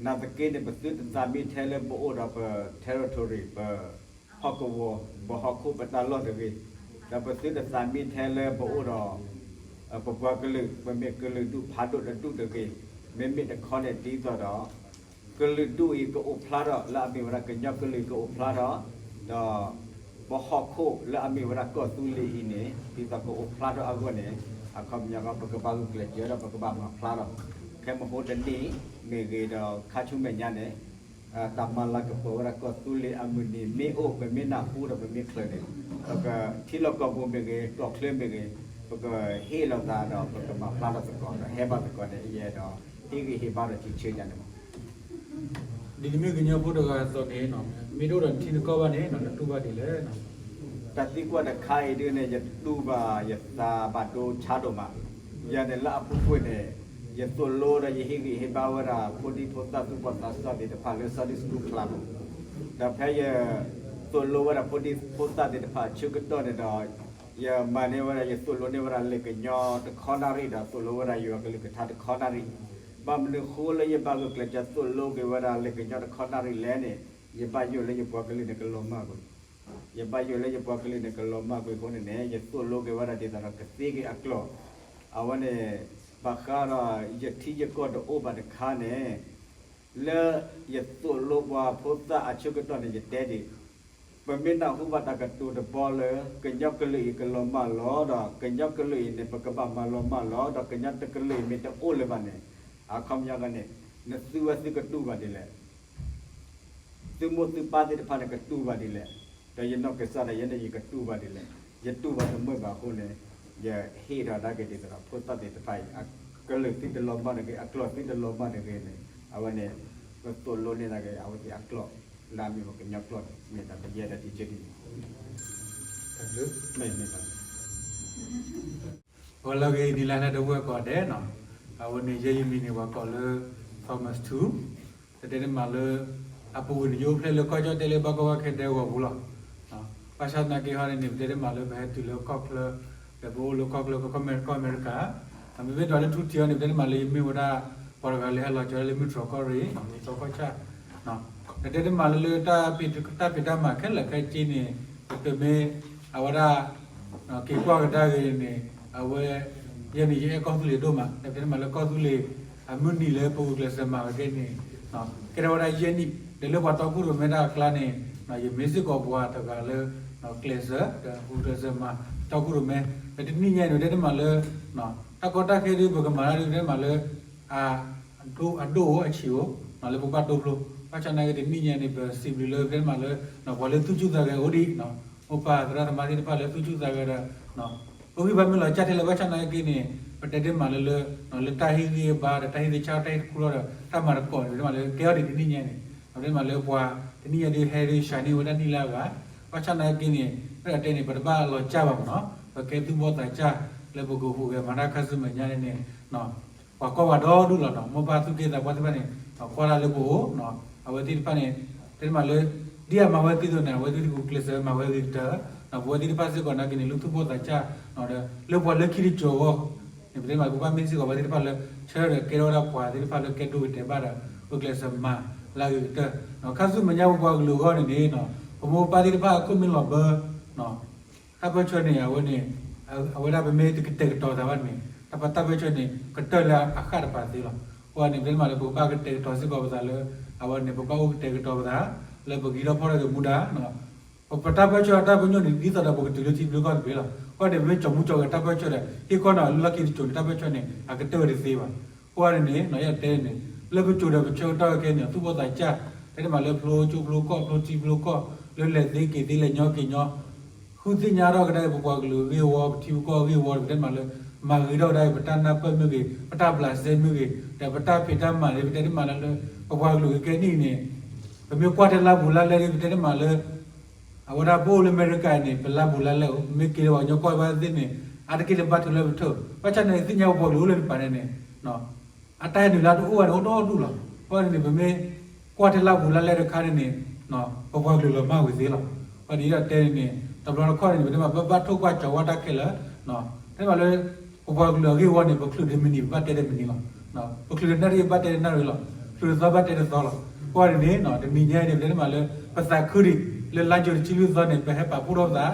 နာ်သက့န့ၣ် ပသုတသးမံထဲလၢပအိၣ်ဒီးပ territory ပဟီၣ်ကဝီၤ ပဟီၣ်ခိၣ်ပတၢ်လီၢ်တဂ့ၤ, ဒီးပသုတသးမံထဲလၢပအိၣ်ဒီး ပပှၤကလုာ် ပမ့ၢ်ကလုာ်ဒူၣ်ဖးဒိၣ်တဒူၣ်တဂ့ၤ, မ့မ့ၢ်တခီန့ၣ် ဒ်သိးဒီး ကလုာ်ဒူၣ်အံၤကအိၣ်ဖျါထီၣ်လၢအမ့ၢ်ဝဲဒၣ်ကညီကလုာ်ကအိၣ်ဖျါထီၣ်, ဒီးပဟီၣ်ခိၣ်လၢအမ့ၢ်ဝဲဒၣ်ကီၢ်သူလ့ၤအံၤန့ၣ် ဒ်သိးကအိၣ်ဖျါထီၣ်အဂီၢ်န့ၣ် အခီပညီဃီ ပကဘၣ်ဂုာ်ကျဲးစၢးဒီးပကဘၣ်မၤဖျါထီၣ်, ခဲမဟိတနံၣ်မ့ၢ်ဂ့ၤဒီးခါဆူမဲာ်ညါန့ၣ် တၢ်မၤလၤကပီၤဝဲဒၣ်ကီၢ်သူလ့ၤအမုၢ်နံၤမ့ၢ်အိၣ် ပမ့ၢ်နၢ်ဟူဒီးပမ့ၢ်ချုးန့ၣ် ပကထံလီၢ်ကီၢ်ပူၤမ့ၢ်ဂ့ၤ ကီၢ်ချၢမ့ၢ်ဂ့ၤ ပကဟ့ၣ်လိာ်သးဒီးပကမၤဖျါထီၣ်သကိးဒီးဟဲဘၣ်သကိးန့ၣ် ယအဲၣ်ဒိးဟ့ၣ်ဂံၢ်ဟ့ၣ်ဘါဒီးစံးဆၢယၤန့ၣ်လီၤ. ဒ်နမ့ၢ်ကညီဖိတဂၤအသိးန့ၣ်, မ့ၢ်တအိၣ်ဒီးနထံနကီၢ်ဘၣ်န့ၣ် နတူၢ်ဘၣ်ဒ်လဲၣ်. တၢ်သံကွၢ်တခါအံၤဒုန့ၣ် ယတူၢ်ဘၣ်ယသးဘၣ်ဒိဆါဒိၣ်မး. ယၤန့ၣ်လၢအပူၤကွံာ်န့ၣ်, ယသိၣ်လိဒီးယဟ့ၣ်ဂံၢ်ဟ့ၣ်ဘါဝဲဒၣ် ဖိဒံဖိသၣ်သူၣ်ဘီၣ်သးစၢ်သ့ၣ်တဖၣ်လၢ Sunday School class ပူၤ, ဒီးဖဲယ သိၣ်လိဝဲဒၣ်ဖိဒံဖိသၣ်သ့ၣ်တဖၣ်အဆၢကတီၢ်န့ၣ်ဒီး, ယမၤန့ၢ်ဝဲဒၣ် ယသိၣ်လိန့ၢ်ဝဲဒၣ်လံာ်ကညီတခီနၣ်ရံၣ်ဒီးသိၣ်လိဝဲဒၣ်ယွၤကလုၢ်ကထါတခီနၣ်ရံၣ်. ဘၣ်မနုၤဃိလၢယဘၣ်ဂုာ်ကျဲးစၢးသိၣ်လိက့ၤဝဲဒၣ်လံာ်ကညီတခီနၣ်ရံၣ်လဲၣ်န့ၣ်, ယဘၣ်ယိၣ်လၢယပှၤကလုာ်န့ၣ်ကလီၤမၢ်ကွံာ်, ယဘၣ်ယိၣ်လၢယပှၤကလုာ်န့ၣ်ကလီၤမၢ်ကွံာ်အဃိန့ၣ်န့ၣ် ယသိၣ်လိက့ၤဝဲဒၣ်ဒ်သိးဒီးကသ့က့ၤအကျိာ်, အဝဲန့ၣ်, ဘၣ်ဃးဒီးယထံယကီၢ်တအိၣ်ဘၣ်တခါန့ၣ် လၢယသိၣ်လိပှၤဖိသၣ်အဆၢကတီၢ်န့ၣ် ယတဲဒ်အံၤ, ပမ့ၢ်နၢ်ဟူဘၣ်တၢ်ကတိၤတဘီလၢ ကညီကလုာ်အံၤကလီၤမၢ်လီၤဒီး ကညီကလုာ်အံၤန့ၣ် ပကဘၣ်မၤလီၤမၢ်လီၤဒီး ကညီတကလုာ်အံၤမ့ၢ်တအိၣ်လၢၤဘၣ်န့ၣ်, အခီပညီန့ၣ်, နသုဝဲသုကတူၢ်ဘၣ်ဒ်လဲၣ်. သုမိၢ်သုပၢ်သ့ၣ်တဖၣ်န့ၣ်ကတူၢ်ဘၣ်ဒ်လဲၣ်, ဒီးယနီၢ်ကစၢ်ဒၣ်ယဲန့ၣ်ယကတူၢ်ဘၣ်ဒ်လဲၣ်. ယတူၢ်ဘၣ်တမုာ်ဘၣ်အဃိန့ၣ်, ယဟ့ၣ်ဒီးဒၣ်က့ၤဒ်သိးဒီး ဖိသၣ်သ့ၣ်တဖၣ်အံၤ အကလုာ်သုတလီၤမၢ်တဂ့ၤ အကျိာ်သုတလီၤမၢ်တဂ့ၤန့ၣ်, အဝဲန့ၣ်, ပသိၣ်လိန့ၢ်ဒၣ်က့ၤ အဝဲသ့ၣ်အကျိာ်, လၢအမ့ၢ်ပှၤကညီကျိာ်န့ၣ် မ့ၢ်တၢ်ပယဲၢ်တၢ်ထံဆၢဒ်န့ၣ်, မ့ၢ်မ့ၢ် ဂီၤလၢအဂ့ၤ နံၤလၢအဂ့ၤ ဒီပုၢ်ဝဲၢ်ကိးဂၤဒဲးနီၤ, အဝဲန့ၣ် ယဲယမံၤန့ၣ် ပှၤကိးလၢ Thomas Thu, ပတဲတမံၤလၢ အပူၤကွံာ်န့ၣ် ယအိၣ်ဖျဲၣ်လၢကီၢ်ကၠီၣ်တဲၣ်လၢဘၣ်ကီဘၣ်ခဲဒဲကဝီၤပူၤလီၤ. ဘၣ်ဆၣ်သနာ်က့ဟီန့ၣ်န့ၣ် ပတဲတမံၤလၢပဟဲတုၤလၢကီၢ်ချၢ, ဒီးပအိၣ်လၢကီၢ်ချၢ ကီၢ်အမဲရကၤ, မ့မ့ၢ်ဒီးလၢထူတံၢ်အံၤန့ၣ် ပတဲတမံၤလၢယမ့ၢ်ဝဲဒၣ် ပှၤတဂၤလၢဟဲလီၤကၠီလၢမုၢ်တြီၤကီၢ်ရ့ၣ် မုၢ်တြီၤကီၢ်ဆၣ် ဒီးတဲတမံၤလၢလၢ တၢ်ဖံးတၢ်မၤခဲလၢာ်ခဲဆ့န့ၣ်, ပတမ့ၢ်, အဝဲဒၣ်, က့ၤကွၢ်ကဒါက့ၤန့ၣ်, အဝဲ, ယဲန့ၣ်ယအဲၣ်ကီၢ်သူလ့ၤဒိၣ်မး ဒီးပတဲတမံၤလၢကီၢ်သူလ့ၤ, အမုၢ်နံၤလၢပဂုာ်ကျဲးစၢးမၤဝဲကဲန့ၣ်, ကဲထီၣ်ဝဲဒၣ်ယဲၢ်နံၣ် ဒီးလၢပှၤတီခိၣ်ရိၣ်မဲတၢ်အကျါန့ၣ်, ယမ့ၢ်စ့ၢ်ကီးပှၤတဂၤလၢ, ကျဲးစၢး, ဒီးဂုာ်ကျဲးစၢးမၤ, တီခိၣ်ရိၣ်မဲ, ဒီးတနံၣ်ညါအံၤန့ၣ် ပတဲတမံၤလၢ, တၢ်ကီတၢ်ခဲဒုးပကမၤတၢ်ဒုးပတဲတမံၤလၢ, အ, အဒိၣ်အိၣ်အဆံးအိၣ်, လၢပကဘၣ်ဒိဖျိ, ဘၣ်ဆၣ်သနာ်က့တနံၣ်ညါန့ၣ် ပစံးဘျုးလၢပတဲတမံၤလၢ, ပှၤလၢသူၣ်ဆူၣ်သးဂဲၤအိၣ်ဒံး, မိၢ်ပၢ်သရၣ်သမါသ့ၣ်တဖၣ်လၢသူၣ်ဆူၣ်သးဂဲၤဒီး, ပဂံၢ်ဘါမ့ၢ်လီၤကၢ်ထဲလဲၣ် ဘၣ်ဆၣ်သနာ်က့န့ၣ်, ပတဲတမံၤလၢလၢ, လၢတၢ်ဟ့ၣ်ဂံၢ်ဟ့ၣ်ဘါဒီးတၢ်ဟ့ၣ်သ့ၣ်ဆၣ်တၢ်ဟ့ၣ်တခူထီၣ်ဒီး တၢ်မၤသကိးန့ၣ် ပတဲတမံၤလၢကဲထီၣ်ဒ်တနံၣ်ညါန့ၣ်, ပတဲတမံၤလၢပှၤတနံၣ်ညါဒုးဟဲဒုးစှၤန့ၢ်ဝဲဒၣ်နံၣ်လၢအဂၤ, ဘၣ်ဆၣ်သနာ်က့န့ၣ်, ဖဲဒၣ်တဲန့ၣ် ပတဘၣ်လီၤကၢ်ဘၣ်မ့ၢ်နီၤ, ပကဲသူၣ်ဘီၣ်သးစၢ်, လၢပကဟူးဂဲၤမၤတၢ်ခါဆူမဲာ်ညါန့ၣ်န့ၣ် ပှၤကိးဂၤဒဲးဒိၣ်လီၤနီၤ, မိၢ်ပၢ်သူၣ်က့သးပှၢ်သ့ၣ်တဖၣ်န့ၣ်, ကွၢ်တၢ်လၢပအိၣ်, အဝဲသ့ၣ်တဖၣ်န့ၣ်, တဲတမံၤလၢ, ဒ်အမၤဝဲသ့ၣ်အသိးန့ၣ် အဝဲသ့ၣ်ကကျဲးစၢးမၤဝဲဂ့ၤကတၢၢ်, ပဝဲသ့ၣ်တဖၣ်စ့ၢ်ကီးသနာ်က့န့ၣ် လၢသူၣ်ဘီၣ်သးစၢ်, ဒီးလၢပှၤလၢခံတစိၤအဂီၢ်, န့ၣ်ပတဲတမံၤ ပဘၣ်မ့ၢ်စ့ၢ်ကီးပှၤသ့ၣ်တဖၣ်လၢ, ဆၢထၢၣ်ဒီးကဲထီၣ်ဝဲဒၣ်ပှၤသ့ၣ်တဖၣ်လၢကဲဒိၣ်ကတဲာ်ဘၣ်ဒီး, ပကျဲးစၢးမၤလၢအဂ့ၤကတၢၢ်, ခါဆူမဲာ်ညါပပှၤကလုာ်အဂီၢ်န့ၣ်န့ၣ်, ပမိၢ်ပပၢ်သ့ၣ်တဖၣ်အခိၣ်မ့ၢ်လီၤဘၢ တၢ်ပၢၢ်ဆၢန့ၣ် အဝဲန့ၣ်, အဝဲဒၣ်ပမ့ၢ်တကတဲာ်ကတီၤသးဘၣ်န့ၣ် တၢ်ပတၢ်ပၢၢ်ဆၢန့ၣ် ကတၢၢ်လၢအဃၣ်တပၤသ့လီၤ. အဃိန့ၣ် ပတဲတမံၤလၢပကဘၣ်ကတဲာ်ကတီၤစ့ၢ်ကီးပသးလၢ, အဝဲန့ၣ် ပကဘၣ်အိၣ်ကတဲာ်ကတီၤပသး, လၢပဂံၢ်ထီၣ်ဖီၣ်ထီၣ်က့ၤမူဒါ, ပတၢ်ပၢၢ်ဆၢတၢ်ပညိၣ်န့ၣ် ဒ်သိးဒီးပကတုၤလၢထံဘျုးကီၢ်သဘျ့လီၤ. အဃိန့ၣ် ပမ့ၢ်ကၠီမူကၠီဂဲၤတၢ်ပၢၢ်ဆၢဒီး ဟ့ၣ်ခီနီၤလၢလီၢ်ခံတစိၤန့ၣ် တၢ်ပၢၢ်ဆၢန့ၣ် အကတၢၢ်ဝဲတသ့ဘၣ်. အဃိန့ၣ်န့ၣ် ယတဲန့ၣ်, လၢပစိၤဒီးပဆၢကတီၢ်ခဲအံၤန့ၣ် သူၣ်ဘီၣ်သးစၢ်, ပတဲတမံၤလၢဖျိကၠိဖျိကီၢ်ဖျိထံဖျိကီၢ်, လၢလဲၤသ့က့ၤသ့လဲၤညီက့ၤညီ ဃုသ့ၣ်ညါထီၣ်ကဒါက့ၤပပှၤကလုာ်အဂ့ၢ်အဝီ ပထံပကီၢ်အဂ့ၢ်အဝီဒီး ပတဲတမံၤလၢ မၤဂ့ၤထီၣ်ကဒါက့ၤ ပတၢ်ပျးစဲမ့ၢ်ဂ့ၤ, ဒီးပတၢ်ဖံးတၢ်မၤန့ၣ် ပတဲတမံၤလၢ ပပှၤကလုာ်ကကဲနံၣ်အံၤန့ၣ်, ပမ့ၢ်ကွၢ်ထဲလါပူၤလါလဲဒီး ပတဲတမံၤလၢ အဝဲဒၣ်ပအိၣ်လၢအမဲရကၤအံၤန့ၣ် ပလါပူၤလါလဲအိၣ်, ပမ့ၢ်က့ၤလၢပှၤကညီကီၢ်ဘၣ်သ့ၣ်န့ၣ် အါတက့ၢ်လၢဘၣ်ထုးလၢပထုး, ဘၣ်ဆၣ်န့ၣ် သ့ၣ်ညါပပှၤကလုာ်အိၣ်လၢနပၤန့ၣ်န့ၣ် အတၢ်ဟဲနုာ်လၢတအိၣ်ဘၣ်န့ၣ် အိၣ်ဒီဒူၣ်လီၤ. အဃိန့ၣ် ပမ့ၢ်ကွၢ်ထဲလါပူၤလါလဲတခါန့ၣ်န့ၣ် ပပှၤကလုာ်လီၤမၢ်ဝံၤသ့လီၤ. အဃိန့ၣ် ယတဲန့ၣ် တဘျီတခီၣ်န့ၣ် ပတဲမး ဘၣ်ဘၣ်ထိၣ်ကွၢ်ကၠီၤဝဲတၢ်ခဲလၢာ်, တဲမးလၢ ပပှၤကလုာ်အဂ့ၢ်ဝီန့ၣ် ပချုးဒီးမုၢ်နံၤ ပဘၣ်တဲဒီးမုၢ်နံၤလီၤ. ပချုးဒီးနၣ်ရံၣ် ဘၣ်တဲဒီးနၣ်ရံၣ်လီၤ. ချုးဒီးသီ ဘၣ်တဲဒီးသီလီၤ. အဃိန့ၣ်န့ၣ် တနံၤညါအံၤန့ၣ် ပတဲမးလၢ ပသးခုဒံး လၢလါယူၤတဆံလွံၢ်သီန့ၣ် ပဟဲပာ်ဖှိၣ်ထီၣ်ပသး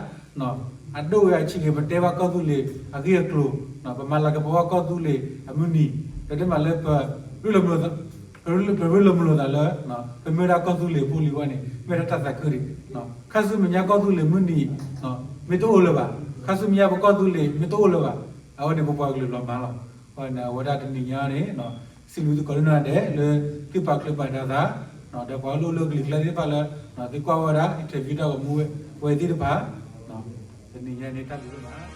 အဒိၣ်ဂ့ၤအဆံးဂ့ၤ ပတဲဘၣ်ကီၢ်သူလ့ၤအဂ့ၢ်အကျိၤ, ပမၤလၤကပီၤဘၣ်ကီၢ်သူလ့ၤအမုၢ်နံၤ, ဒီးတဲမးလၢ ပရ့လိာ်မုာ်လိာ်သးလၢ ပမ့ၢ်ဝဲဒၣ်ကီၢ်သူလ့ၤဖိလံၤဝဲန့ၣ် မ့ၢ်ဒၣ်တၢ်သးခုဒံး. ခါဆူမဲာ်ညါကီၢ်သူလ့ၤမုၢ်နံၤ မ့ၢ်တအိၣ်လၢၤဘၣ်, ခါဆူမဲာ်ညါပကီၢ်သူလ့ၤမ့ၢ်တအိၣ်လၢၤဘၣ်, အဝဲန့ၣ်ပပှၤကလုာ်လီၤမၢ်လီၤ. အဝဲဒၣ်တနံၤညါန့ၣ် စံးဘျုးသုကိးဒံနီၢ်ဂၤဒဲးလၢ သုပာ်ချၢပာ်ဒၢသး, ဒီးပှၤလၢအိၣ်လၢကလံၤကျါသ့ၣ်တဖၣ်လၢ သုကွၢ်ဝဲဒၣ် interview တၢ်ဂီၤမူဝဲသ့ၣ်တဖၣ်, တနံၤညါန့ၣ် တၢ်ဘျုးဒိၣ်မး.